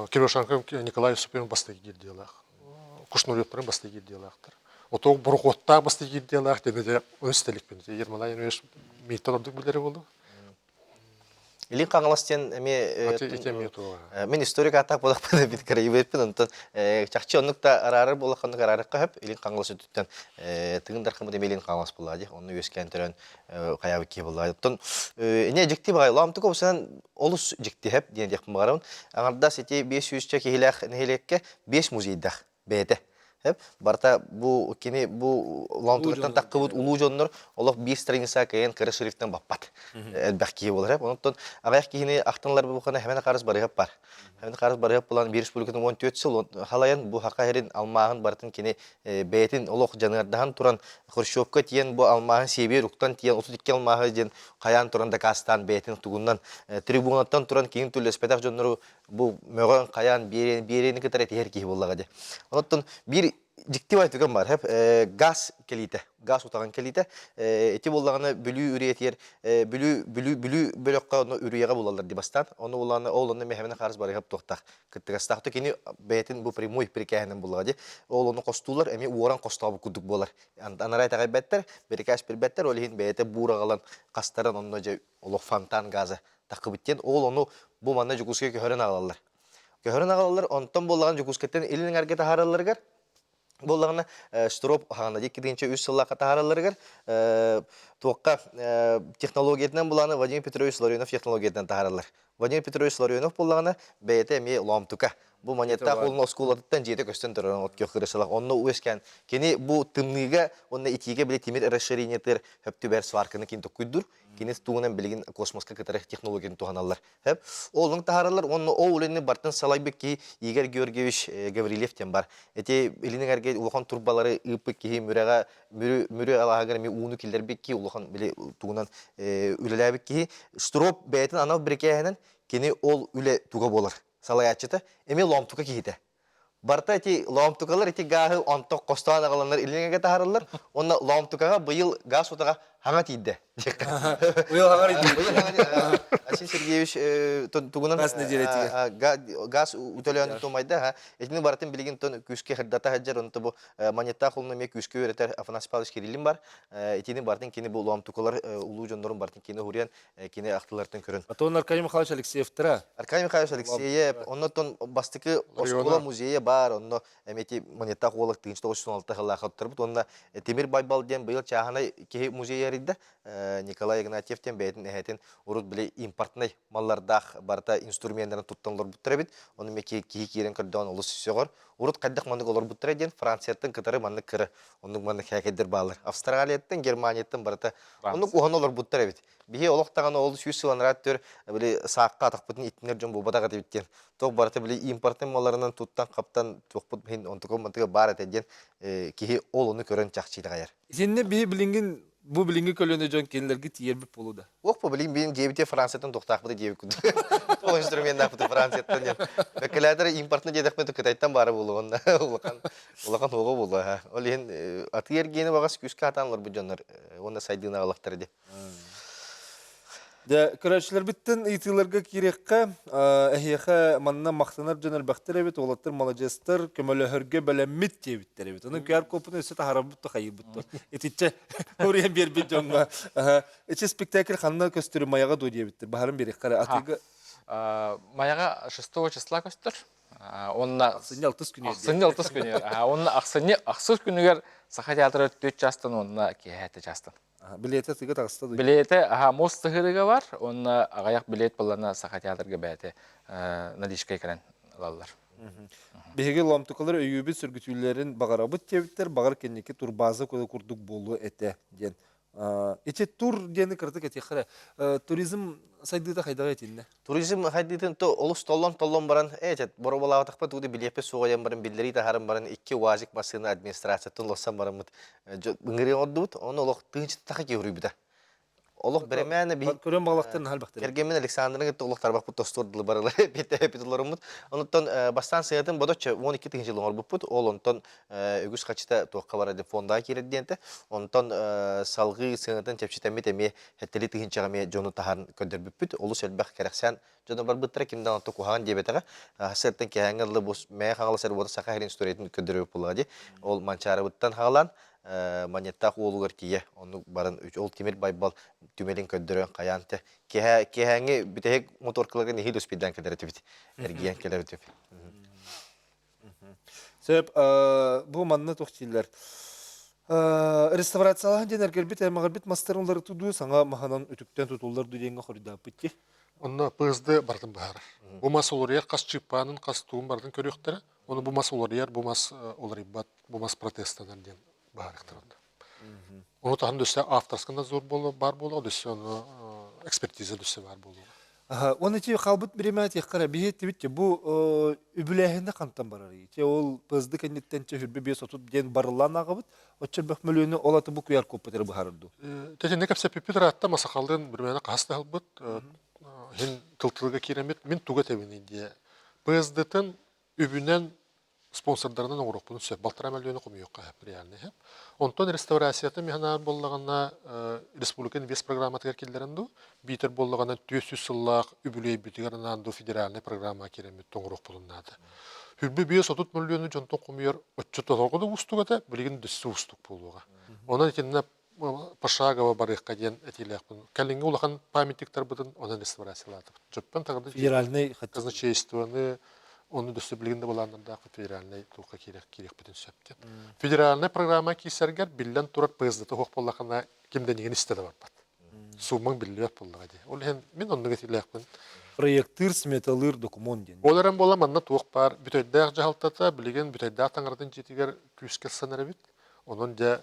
Кирюшенко Николай Юсупович бастыы гильдиялаах. Кушнуревтарын бастыы гильдиялаахтар. Отоо борохуоттаах бастыы гильдиялаах диэн өстеликпин. Ермолай Иванович мииттэн ордук билэрэ буолуо. Илин Хаҥалас диэн эмиэ мин историк ааттаах буолахпын бит кырайыбыппын онтон чахчы оннук да араарар буоллахха оннук араарыахха сөп Илин Хаҥалас өттүттэн Тыгын Дархаммыт эмиэ Илин Хаҥалас буоллаҕа дии онно үөскээн төрөөн хайаабыт киһи буоллаҕа оттон ини дьикти баҕайы лоомтук обусанан олус дьиктиһэп диэн диэхпин баҕарабын аҥардас ити биэс сүүсчэ киһилээх нэһилиэккэ биэс музейдаах бэйэтэ. Барыта бу кини бу лоонтугаттан таххыбыт улуу дьоннор олох биир страница кыайан кыра шрифтэн баппат. Элбэх киһи буолар. Онтон аҕыйах киһини ахтанлар бухана хэмэн харыс барыһап бар. Хэмэн харыс барыһап булан биир республикатын 14 сыл халайан бу хака херин алмааһын барытын кини бэйэтин олох дьаныардаһан туран Хрущевка тиэн бу алмааһын сиэбиэр уктан тиэн 32 алмааһы диэн хайаан туран дакаастаан бэйэтин тугунан трибунаттан туран киһин түллэспэтэх дьоннору бу мөҕөн хайаан биэриэн биэриэни кытары этиһэр киһи буоллаҕа дии. Онтон биир дьикти бай түгэн бар хэп газ кэлиитэ газ утаҕын кэлиитэ ити буоллаҕына Бүлүү үрүйэтигэр Бүлүү Бүлүү Бүлүү бөлөххө ону үрүйэҕэ булаллар дии бастаан ону булааны ол онно мэһэмэнэ хаарыс барыһап туохтаах кыттыгастаах то кини бэйэтин бу прямой прикээһинэн буллаҕа дии ол ону хостуулар эмиэ уоран хостообут курдук буолар анараа итэҕэйбэттэр бирикээс билбэттэр ол иһин бэйэтэ буур аҕалан хастаран онно дьэ олох фонтан газа таххыбыт диэн ол ону бу манна Дьокуускайга көһөрөн аҕалаллар. Көһөрөн аҕалаллар, онтон буоллаҕына Дьокуускайтан илин эҥэргэ таһааралларыгар буоллаҕына Штроп хаана 2003 сыллаахха таһааралларыгар туохха технологиятынан булааны Владимир Петрович Ларионов технологиятынан таһаараллар. Владимир Петрович Ларионов буоллаҕына бэйэтэ эмиэ лоомтука. Бу Монеттаах уолун оскуолатыттан дьиэтэ көстөн турар от күөх кырысалах. Онно үөскээн кини бу тымныыга уонна итиигэ били тимир расширениетыгар хөптүбэр сварканы кин токкуйдур. Кини тугунан билигин космоска кытары технологияны туһаналлар. Хөп. Олун таһаараллар уонна ол үлэни бартын салайбыт киһи Игорь Георгиевич Гаврильев диэн бар. Ити илин эҥэргэ улахан турбалары ыыппыт киһи Мүрэҕэ Мүрү Мүрү алааһыгар эмиэ ууну киллэрбит киһи улахан били тугунан үлэлээбит киһи. Штроп бэйэтин анал бирикээһинэн кини ол үлэ туга буолар салайааччыта эмиэ лоомтука киһитэ. Барыта ити лоомтукалар ити гааһы онтон хостоон аҕаланнар илиҥҥэ таһаараллар уонна лоомтукаҕа быйыл гаас утаҕа хаҥа тиийдэ. Быйыл хаҥар иди. Асин Сергеевич тугунан Газ нэдиэлэтигэр. Газ утөлөөн тумайда. Итини барытын билигин тон күүскэ хырдата сылдьар, онто бу Маньяттаах улуну эмиэ күүскэ үөрэтэр Афанасий Павлович Кириллин бар. Итини барытын кини бу лоомтукалар улуу дьоннорун барытын кини уһуруйан кини ахтылартан көрөн. Атын Аркадий Михайлович Алексеевтара. Аркадий Михайлович Алексеев, оннотон бастакы оскуола музейа баар, онно эмиэ ити Маньяттаах уола 1996 сыллаах оттарбыт, уонна Тимир Байбал диэн быйыл чааһынай киһи музейа арыйда. Николай Игнатьев диэн бэйэтин эһэтин урут били импортнай маллардаах барыта инструменнарын туттан олорбуттар эбит. Ону эмиэ киһи киирэн көрдөҕүн олус сөҕөр. Урут хайдах маннык олорбуттара диэн Францияттан кытары маннык кыра оннук маннык хээкэйдэр бааллар. Австралияттан, Германияттан барыта оннук уһан олорбуттар эбит. Биһи олох даҕаны ол сүүс сыл анараа өттүгэр били саахха атахпытын иттинэр дьон буолбатах этибит диэн. Туох барыта били импортный малларынан туттан-хаптан туохпут иһин онтукан-мантыга баар этэ диэн киһи ол ону көрөн чахчы итэҕэйэр. Итиннэ биһи билиҥҥин бу билиҥҥи көлүөнэ дьон кинилэргэ тиийэрбит буолуо да? Ох, бу билигин билин диэбити Францияттан туохтаахпыты диэбит курдук. Ол инструменнаахпыты Францияттан диэн. Бэккэлээтэр импортный диэтэхпит Кытайтан баара буолуо онно улахан улахан уоҕа буолуо. Ол иһин атыы эргиэни баҕас күүскэ атаан олорбут дьоннор уонна сайдыыны аҕалахтара дии. Дьэ, көрөөччүлэрбиттэн ыйытыыларга киириэххэ, эһиэхэ манна махтанар дьон элбэхтэр эбит, уолаттар маладьыастар, көмөлөһөргө бэлэммит диэбиттэр эбит. Онон QR-кодпутун өссө таһаарарбыт да хайыыбыт да. Итиччэ уруйан биэрбит дьоҥҥо. Ичи спектакль ханна көстөрү Майаҕа дуо диэбиттэр. Баһарын биэриэххэ эрэ. Атыыга Майаҕа 6 числа көстөр. Онно ахсынньы алтыс күнүгэр. Ахсынньы алтыс күнүгэр. Онно ахсынньы ахсыс күнүгэр Саха театра 4 чаастан уонна киэһэ 7 чаастан. Билиэтэ тыга таҕыста дуо? Билиэтэ аха муус тыһыырыга бар, уонна аҕыйах билиэт буоллана Саха театрга бэйэтэ наличкай кэлэн ылаллар. Биһиги ломтукалар өйүүбүт сөргүтүүлэрин баҕарабыт диэбиттэр, баҕар кэнники турбааза курдук буолуо этэ диэн. Ити тур диэни кыратык этиэххэ эрэ. Туризм сайдыыта хайдаҕа этиннэ? Туризм хайдыытын то олус толлон-толлон баран, ээ, боруобалаабатахпыт тугу да билиэхпит суоҕа диэн баран биллэрии таһааран баран икки УАЗик массыына администрацияттан уларсан бараммыт ыҥырыы оҥордубут. Ону олох тыынчытахха киһи уруйбута. Олох бэрэмээнэ биһи Көрөн балахтарын халбахтар. Кэргэммин Александрын кытта олох тарбахпыт тостуор дылы барылар эппит олоруммут. Онуттан бастаан сыатын бодоччо 12 тыһыынча оҥорбуппут. Ол онтон үгүс хачыта туохха барар фондаҕа киирэр диэнтэ. Онтон салҕыы сыанатын чэпчэтэммит эмиэ сэттэлии тыһыынчаҕа эмиэ дьону таһан көрдөрбүппүт. Олус элбэх кэрэхсээн дьоно барбыттара ким да онто куһаҕан диэбэтэҕэ. Сыртан кэһээҥҥэ дылы бу Мэйэ Хаҥалас эрэ буота Саха сирин историятын көрдөрүбүт буоллаҕа дии. Ол Манчаарыбыттан хаалан Манньыттаах уолугар тиийэ оннук баран ол Тимир Байбал түмэлин көрдөрөн хайаан те киэһээҥҥи бүтэһик моторкаларга нэһиилэ успейдаан кэлэр этибит эргийэн кэлэр этибит. Сөп, бу манна туох дииллэр? Реставрациялаһан диэн эргэрбит, аймаҕырбыт мастарын уларытыы дуу, саҥа маһынан үтүктэн тутуллар дуу диэҥҥэ хоруйдааппыт дии. Онно ПСД барытын быһаарар. Бу мас уларыйар хас чыыппаанын, хас туун барытын көрүөхтэрэ. Ону бу мас уларыйар, бу мас уларыйбат, бу мас протестанар диэн быһаарыахтара онно. Ону таһан дөссө авторскай надзор баар буолуо, дөссө ону экспертиза дөссө баар буолуо. Уонна ити хаалбыт бириэмэ тиэххэ биһи эттибит бу үбүлээһинэ хантан барарый? Те ол ПСД кэнниттэн че хүрбэ биэс отут диэн барыллаан ааҕабыт. Оччо элбэх мөлүөнү ол аты бу куйаар куоппут эрэ быһаарар дуу? Тэтинне кэпсэппиппит ыраатта масахаллыын биримэни хаһыс да ылбыт. Иһин тыл-тылга киирэммит мин тугу этэбиний диye. ПСД-тын үбүнэн спонсордарынан оҥоруохпун сөп. Балтараа мөлүйүөнү хомуйуохха сөп реальный сөп. Онтон реставрацията миһанаар буоллаҕына республика инвест программатыгар киллэрэн дуу, биитэр буоллаҕына 400 сыллаах үбүлүөйбүтүгэр анаан дуу федеральнай программаҕа киирэммит оҥоруохпутун наада. Хүрбү 530 мөлүйүөнү дьонтон хомуйар оччотооҕу да уустук этэ, билигин дөссө уустук буолуоҕа. Онон итиннэ пошагово барыахха диэн этиилээхпин. Кэлиҥҥи улахан памятниктарбытын онон реставрациялаатыбыт. Дьөппөн тагырды федеральный казначействоны ону дөссө билигин да былааннардаах федеральный туохха киириэхпитин сөп диэн. Федеральный программа киирсэргэр биллэн турар ПСД-та суох буоллахына ким да эйигин истэ да барбат. Суумаҥ биллибэт буоллаҕа дии. Ол иһин мин оннук этиилээхпин. Проектыыр, сметалыыр докумуон диэн. Ол эрэн буола манна туох баар бүтэйдээх дьаһалтата билигин бүтэйдээх таҥаратын дьиэтигэр күүскэ ылсан эрэбит. Онон дьэ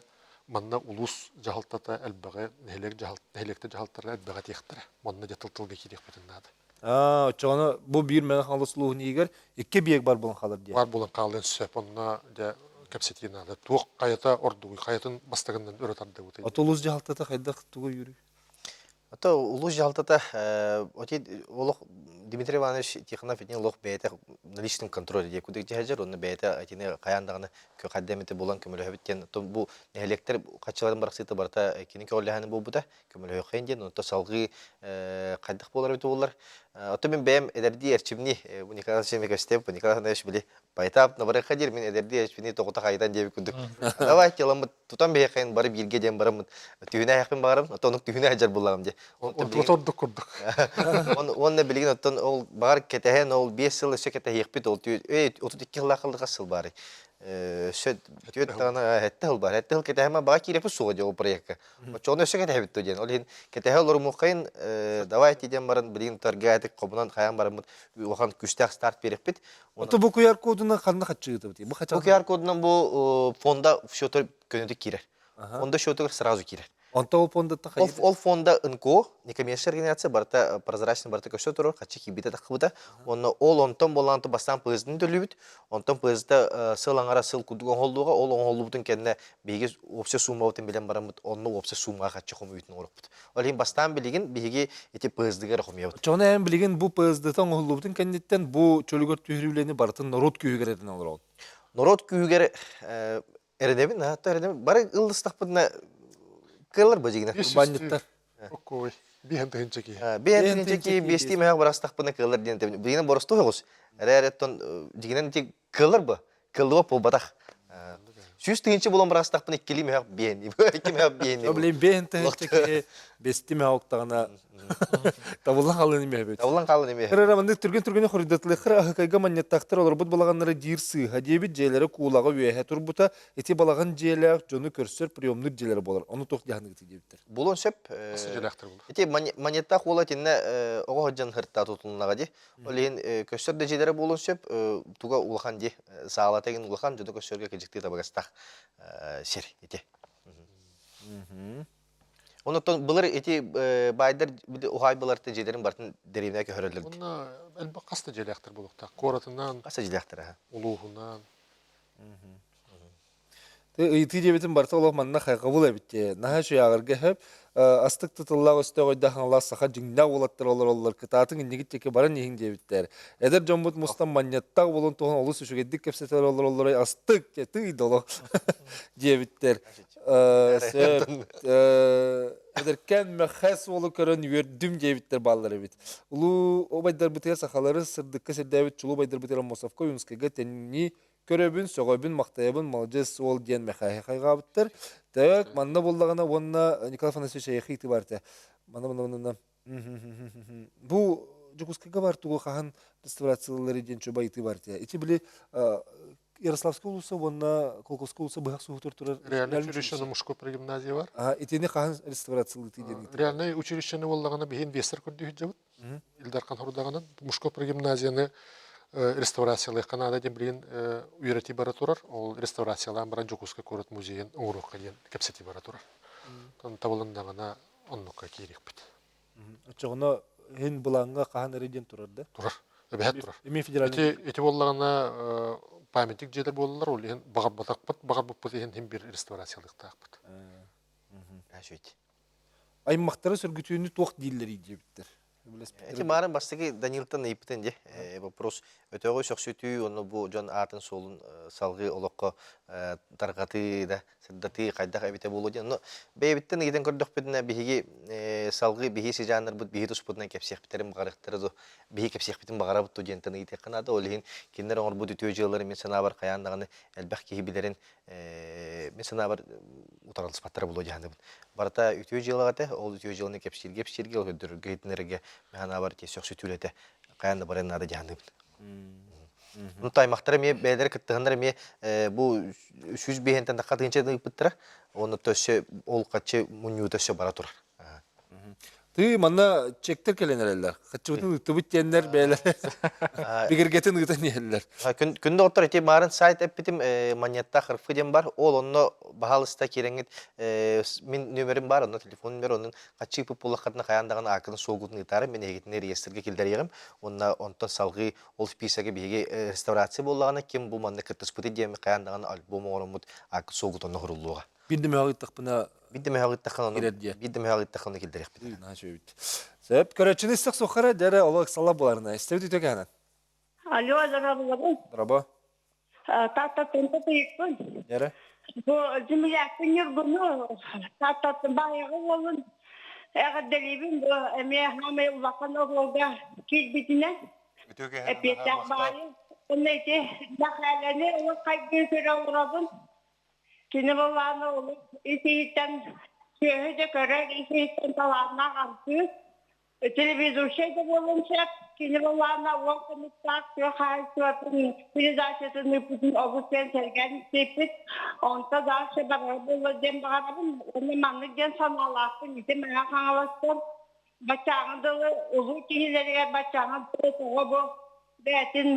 манна улуус дьаһалтата элбэҕи, нэһилиэк дьаһал, нэһилиэктэр дьаһалталара элбэҕи этиэхтэрэ. Манна дьэ тыл-тылга киириэхпитин наада. Аа, оччоҕуна бу биир Мэҥэ Хаҥалас улууһун иһигэр икки эбийиэк бар буолан хаалар диэн. Бар буолан хаалыан сөп. Онно дьэ кэпсэтии наада. Туох хайата ордугуй, хайатын бастакынан өрө тардыбытый? Ото улуус дьаһалтата хайдах тугу өйүүрүй? Ото улуус дьаһалтата олох Дмитрий Иванович Тихонов итини олох бэйэтэ на личном контроле диye кудук дьаһажар онно бэйэтэ итини хайаан даҕаны хайда эмитэ булан көмөлөһөбүт диэн оттон бу нэһилиэктэр хаччыларын барахсыыта барыта кини көҕүлээһинэ буолбута көмөлөһүөххэйин диэн онто салҕыы хайдах буолар эбит буоллар оттон мин бэйэм эдэрдии эрчимни Николай Васильевич Костев Николай Иванович били Поэтап набарыахха диир мин эдэрдии эчпини тоҕута хайытан диэбит курдук. Давай теламмыт тутан биһиэхэйин бары бииргэ диэн бараммыт түһүнэ айахпын баҕарам, оттон оннук түһүнэ сылдьар буллаҕым дии. Онтубут ордук курдук. Уонна билигин оттон ол баҕар кэтэһэн ол 5 сыл өссө кэтэһиэхпит ол 32 сыллаах хас сыл баарый? Өссө түөрт даҕаны сэттэ сыл баар. Сэттэ сыл кэтэһэмэ баҕа киирэппит суоҕа дии ол проекка. Оччоҕуна өссө кэтэһэбит дуо диэн. Ол иһин кэтэһэ олорумуоххайын давайте диэн баран билигин торгаатык хомунан хайаан бараммыт улахан күүстээх старт биэрэхпит. Ото бу QR кодунан ханна хаччыытыбыт? Бу Бу QR кодунан бу фонда счету көнөтүк киирэр. Фонда счетугар сразу киирэр. Онто ол фондаттан хайы? Ол фонда НКО, некоммерческая организация, барыта прозрачный барыта көстө турар, хаччы киирбитэ таххыбыта. Онно ол онтон болаан бастаан ПСД-ны төлүүбүт. Онтон ПСД сыл аҥара сыл курдук оҥоһуллуоҕа. Ол оҥоһуллубутун кэннэ биһиги общая суммабытын билэн бараммыт, онно общая суммаҕа хаччы хомуйуутун оҥоруохпут. Ол иһин бастаан билигин биһиги ити ПСД-га эрэ хомуйабыт. Оччоҕуна эн билигин бу ПСД-та оҥоһуллубутун кэнниттэн бу чөлүгэр түһэрии үлэни барытын норуот күүһүгэр эрэнэн олороҕун. Норуот күүһүгэр эрэнэбин, наһаа эрэнэбин. Бары ыллыстахпытына кыаллар бу дьигинэ. Урбаанньыттар. Оккой. Биһэн тыһынча киһи. Биһэн тыһынча киһи биэстии мөһөх барастахпына кыаллар диэн этэбин. Билигин боростуой оҕус. Эрээри оттон дьигинэн ити кыаллар бу. Кыллыба буолбатах. 100 тыһыынча булан бырастахпын иккилии мөһөх биэни. Икки мөһөх биэни. Блин, бэһин тыһыынча киһи бести мөһөктаҕына табыллан хаалан имэһэбит. Табыллан хаалан имэһэбит. Кырара маннык түргэн-түргэни хоруйдатылыаххара аһыкайга манньаттаахтар олорбут балаҕаннара диир сыыһа диэбит дьиэлэрэ куулаҕа үөһэ турбута ити балаҕан дьиэлээх дьону көрсөр приемнук дьиэлэрэ буолар. Ону туох дьаһаныгыты диэбиттэр. Булуон сөп. Дьиэлээхтэр буолар. Ити маньяттаах уола итиннэ оҕо сылдьан хырта тутулуннаҕа дии. Ол иһин көстөр да дьиэлэрэ буолуон сөп, туга улахан дии, саалата игин улахан, дьону көрсөргө кыдьыктыы табыгастаах сир ити. Онон былыр ити баайдар уһаайбаларта дьиэлэрин барытын дэриэбинэ көһөрөллөр. Онно элбэх хас да дьиэлээхтэр буолуохтаах. Куоратынан, Хас да дьиэлээхтэр аха. улууһунан. Ыйытыы диэбитим барыта олох манна хайҕабыл эбит дии. Наһаа үчүгэй ааҕарга сөп. Астык тутуллаах өстөөх өйдөөх хаҥалаах саха дьиҥнээх уолаттар олороллор. Кытаатыҥ иннигит диэки баран иһиҥ диэбиттэр. Эдэр дьоммут мустан манньыттаах буолан туһун олус үчүгэйдик кэпсэтэр олороллор астык дьэ тыый да олох диэбиттэр. Сөп. Эдэркээн мэхээс уолу көрөн үөрдүм диэбиттэр бааллар эбит. Улуу убайдарбытыгар сахалары сырдыкка сирдээбит чулуу убайдарбытыгар Аммосовка, Ойуунскайга тэннии Көрөбүн, сөҕөбүн, махтайабын, маладьыас уол диэн Мэхээһи хайҕаабыттар. Так, манна буоллаҕына уонна Николай Афанасьевич эйиэхэ ыйытыы баар этэ. Манна, манна, манна, Бу Дьокуускайга бар тугу хаһан реставрациялары диэн чуба ыйытыы бар этэ. Ити били Ярославская улуса уонна Колковская улуса быһах суһутур турар Реальное училищены мужской прогимназия бар. Итини хаһан реставрациялыты диэн Реальное училищены буоллаҕына биһи инвестор көрдүүһүт Ил Дархан хорудаҕынан Мужской прогимназияны реставрациялыахха наада диэн билигин үөрэтии бара турар. Ол реставрациялаан баран Дьокуускай куорат музейын оҥоруохха диэн кэпсэтии бара турар. Табылыннаҕына оннукка киириэхпит. Оччоҕуна иһин былааҥҥа хаһан эрэ диэн турар да? Турар. Эбэһэт турар. Эми федеральный Ити, ити буоллаҕына памятник дьиэлэр буолаллар, ол иһин баҕарбатахпыт, баҕарбыппыт иһин иһин биир реставрациялыахтаахпыт. Аймахтара сөргүтүүнү туох дииллэрий диэбиттэр. Эти баарын бастакы Данилтан ыйыппытын дии. Вопрос өтөҕү сөхсүтүү, онно бу дьон аатын суолун салгыы олоххо тарҕатыы да, сырдатыы хайдах эбитэ буолуо диэн. Но бэйэбиттэн ыйытан көрдөхпүтүнэ биһиги салгыы биһи сыдьааннарбыт биһи туспутунан кэпсиэхпиттэрин баҕарыахтара дуо, биһи кэпсиэхпитин баҕарабыт дуо диэнтэн ыйытыахха наада. Ол иһин кинилэр оҥорбут үтүө дьыалаларын мин санаабар хайаан даҕаны элбэх киһи билэрин мин санаабар утарыласпаттара буолуо дьаһаныбын. Барыта үтүө дьыалаҕа этэ, ол үтүө дьыаланы кэпсииргэ кэпсииргэ, ол көрдөрөргө иһитинэргэ мин санаабар ити сөхсүтүүлэтэ хайаан да барыан наада дьаһаныбын. Ну, аймахтара эмиэ бэйэлэрэ кыттыһаннар эмиэ бу 105-тэн тахха тыһыынча ыыппыттара. Уонна өссө ол хаччы мунньуута өссө бара турар. Тыы манна чектер кэлэн эрэллэр. Хаччыбытын ыыттыбыт диэннэр бэйэлэрэ бигэргэтин ыытан иһэллэр. Күндү оттор ити маарын сайт эппитим маньяттаах РФ диэн бар. Ол онно баһаалыста киирэҥҥит мин нүөмэрим бар, онно телефон нүөмэр, онон хаччы ыыппыт буоллаххытына хайаан даҕаны ааккытын суолгутун ыытаарым, мин эһигитини реестргэ киллэриэҕим. Уонна онтон салҕыы ол списогэ биһиги реставрация буоллаҕына ким бу манна кыттыспытый диэн хайаан даҕаны альбом оҥороммут ааккыт суолгут онно уһуруллуоҕа. Биир да мөҕө ыыттахпына Биир да мөһөҕ ыыттаххына ону биир да мөһөҕ ыыттаххына ону киллэриэхпит. Наһаа үчүгэйбит. Сөп, көрөөччүнү истэх суоххара дьэ олох ыксалла буоларына. Истэбит үтүө кэһэнэн. Алло, здравствуйте. Дорообо. Тааттаттан татыйыкпын. Дьэрэ. Бу землякпын Ньургуну Тааттаттан баайаҕа уолун эҕэрдэлиибин бу эмиэ хаамай улахан оруолга киирбитинэн Үтүө кэһэнэн эппиэттээх баайы. Онно ити Мэхээлэни олох хайгыы көрө олоробун. Кини былаана олус ис-иһиттэн сүөһү да көрөр, ис-иһиттэн талааннаах артыыс, телеведущай да буолуон сөп. Кини былаана уон хонуктаах тыа хаһаайыстыбатын передачатын ыыппытын олус диэн сэргээн истибиппит. Онто дальше барар буолла диэн баҕарабын. Уонна маннык диэн санаалаахпын. Ити Мэҥэ Хаҥаластан баччааҥы дылы улуу киһилэригэр баччааҥы дылы тоҕо бу бэйэтин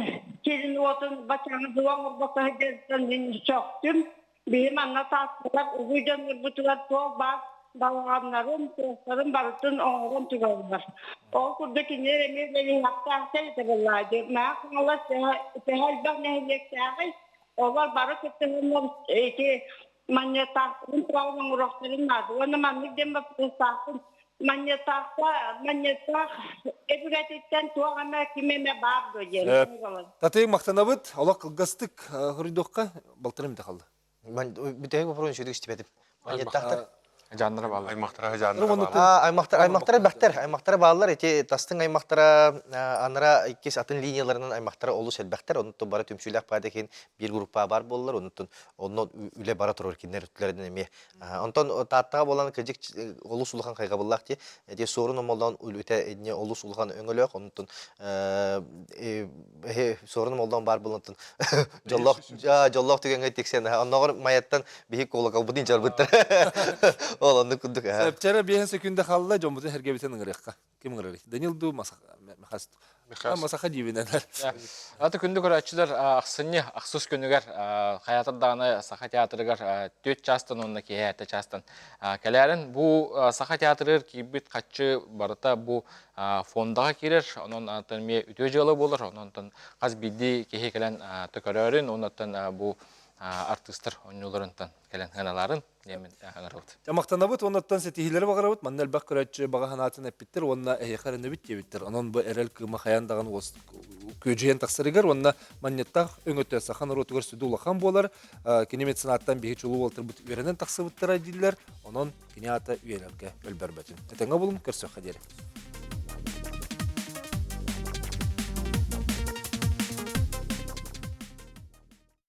сирин-уотун баччааҥы дылы оҥорбокко сылдьарыттан мин сөхтүм. Биһи манна таатталар улуу дьоннорбутугар туох баар балаҕаннарын, туохтарын барытын оҥорон тураллар. Ол курдук кинилэр эмиэ бэлиһэхтээхтэр этэ буоллаҕа дии. Мэҥэ Хаҥалас төһө элбэх нэһилиэктээҕий, олор бары кыттыһаннар ити Манньыаттаахтарын туһаҕын оҥоруохтарын наада. Уонна маннык диэн боппуруостаахпын. Манньыаттаахта манньыаттаах өбүгэтиттэн туох эмэ ким эмэ баар дуо диэн. Татыйык махтанабыт. Олох кылгастык хоруйдуохха балтарым да қалды. Бүтэһик вопрос үчүгэй истибэтим. Манньыаттаахтар. Жаннара бааллар. Аймахтара жаннара бааллар. Аймахтар аймахтара элбэхтэр. Аймахтара бааллар. Ити тастыҥ аймахтара анара иккис атын линияларынан аймахтара олус элбэхтэр. Оннуттан бары түмсүүлээх баада иһин биир группа бар буоллар. Оннуттан онно үлэ бара турар кинилэр өттүлэринэн эмиэ. Онтон Тааттаҕа буолан кырдьык олус улахан хайҕабыллаах дии. Эти суорун омоллоон үлэтэ инне олус улахан өҥөлөөх. Оннуттан суорун омоллоон баар буолан дьоллоох дьоллоох түгэҥҥэ тиксэн онноҕор Майаттан биһи колоколбутун чарбыттар. Ол оннук курдук. Сөпчөрө биэһин секунда халла дьоммутун сэргэбитин ыҥырыахха. Ким ыҥырарый? Данил дуу Махас Масаха диибинэн. Аты күндү көрөөччүлэр ахсынньы ахсыс күнүгэр хайатар даҕаны Саха театрыгар түөрт чаастан уонна киэһэ эрдэ чаастан кэлээрин бу Саха театрыгар киирбит хаччы барыта бу фондаҕа киирэр онон эмиэ үтүө дьыала буолар онон хас биирдии киһи кэлэн төкөрөөрүн оннуттан бу артыыстар оонньууларынтан кэлэн сыаналаарын диэммин ыҥырабыт. Махтанабыт уоннаттан ситиһиилэри баҕарабыт. Манна элбэх көрөөччү баҕа санаатын эппиттэр уонна эһиэхэ эрэнэбит диэбиттэр. Онон бу эрэл кыыма хайаан даҕаны күөдьүйэн тахсарыгар уонна манньыттаах өҥөтө саха норуотугар сүдү улахан буолар. Кини меценаттан биһи чулуу уолтарбыт үөрэнэн тахсыбыттара дииллэр. Онон кини аата үйэлэргэ өлбөрбөтүн. Этэҥҥэ булун, көрсөххө диэри.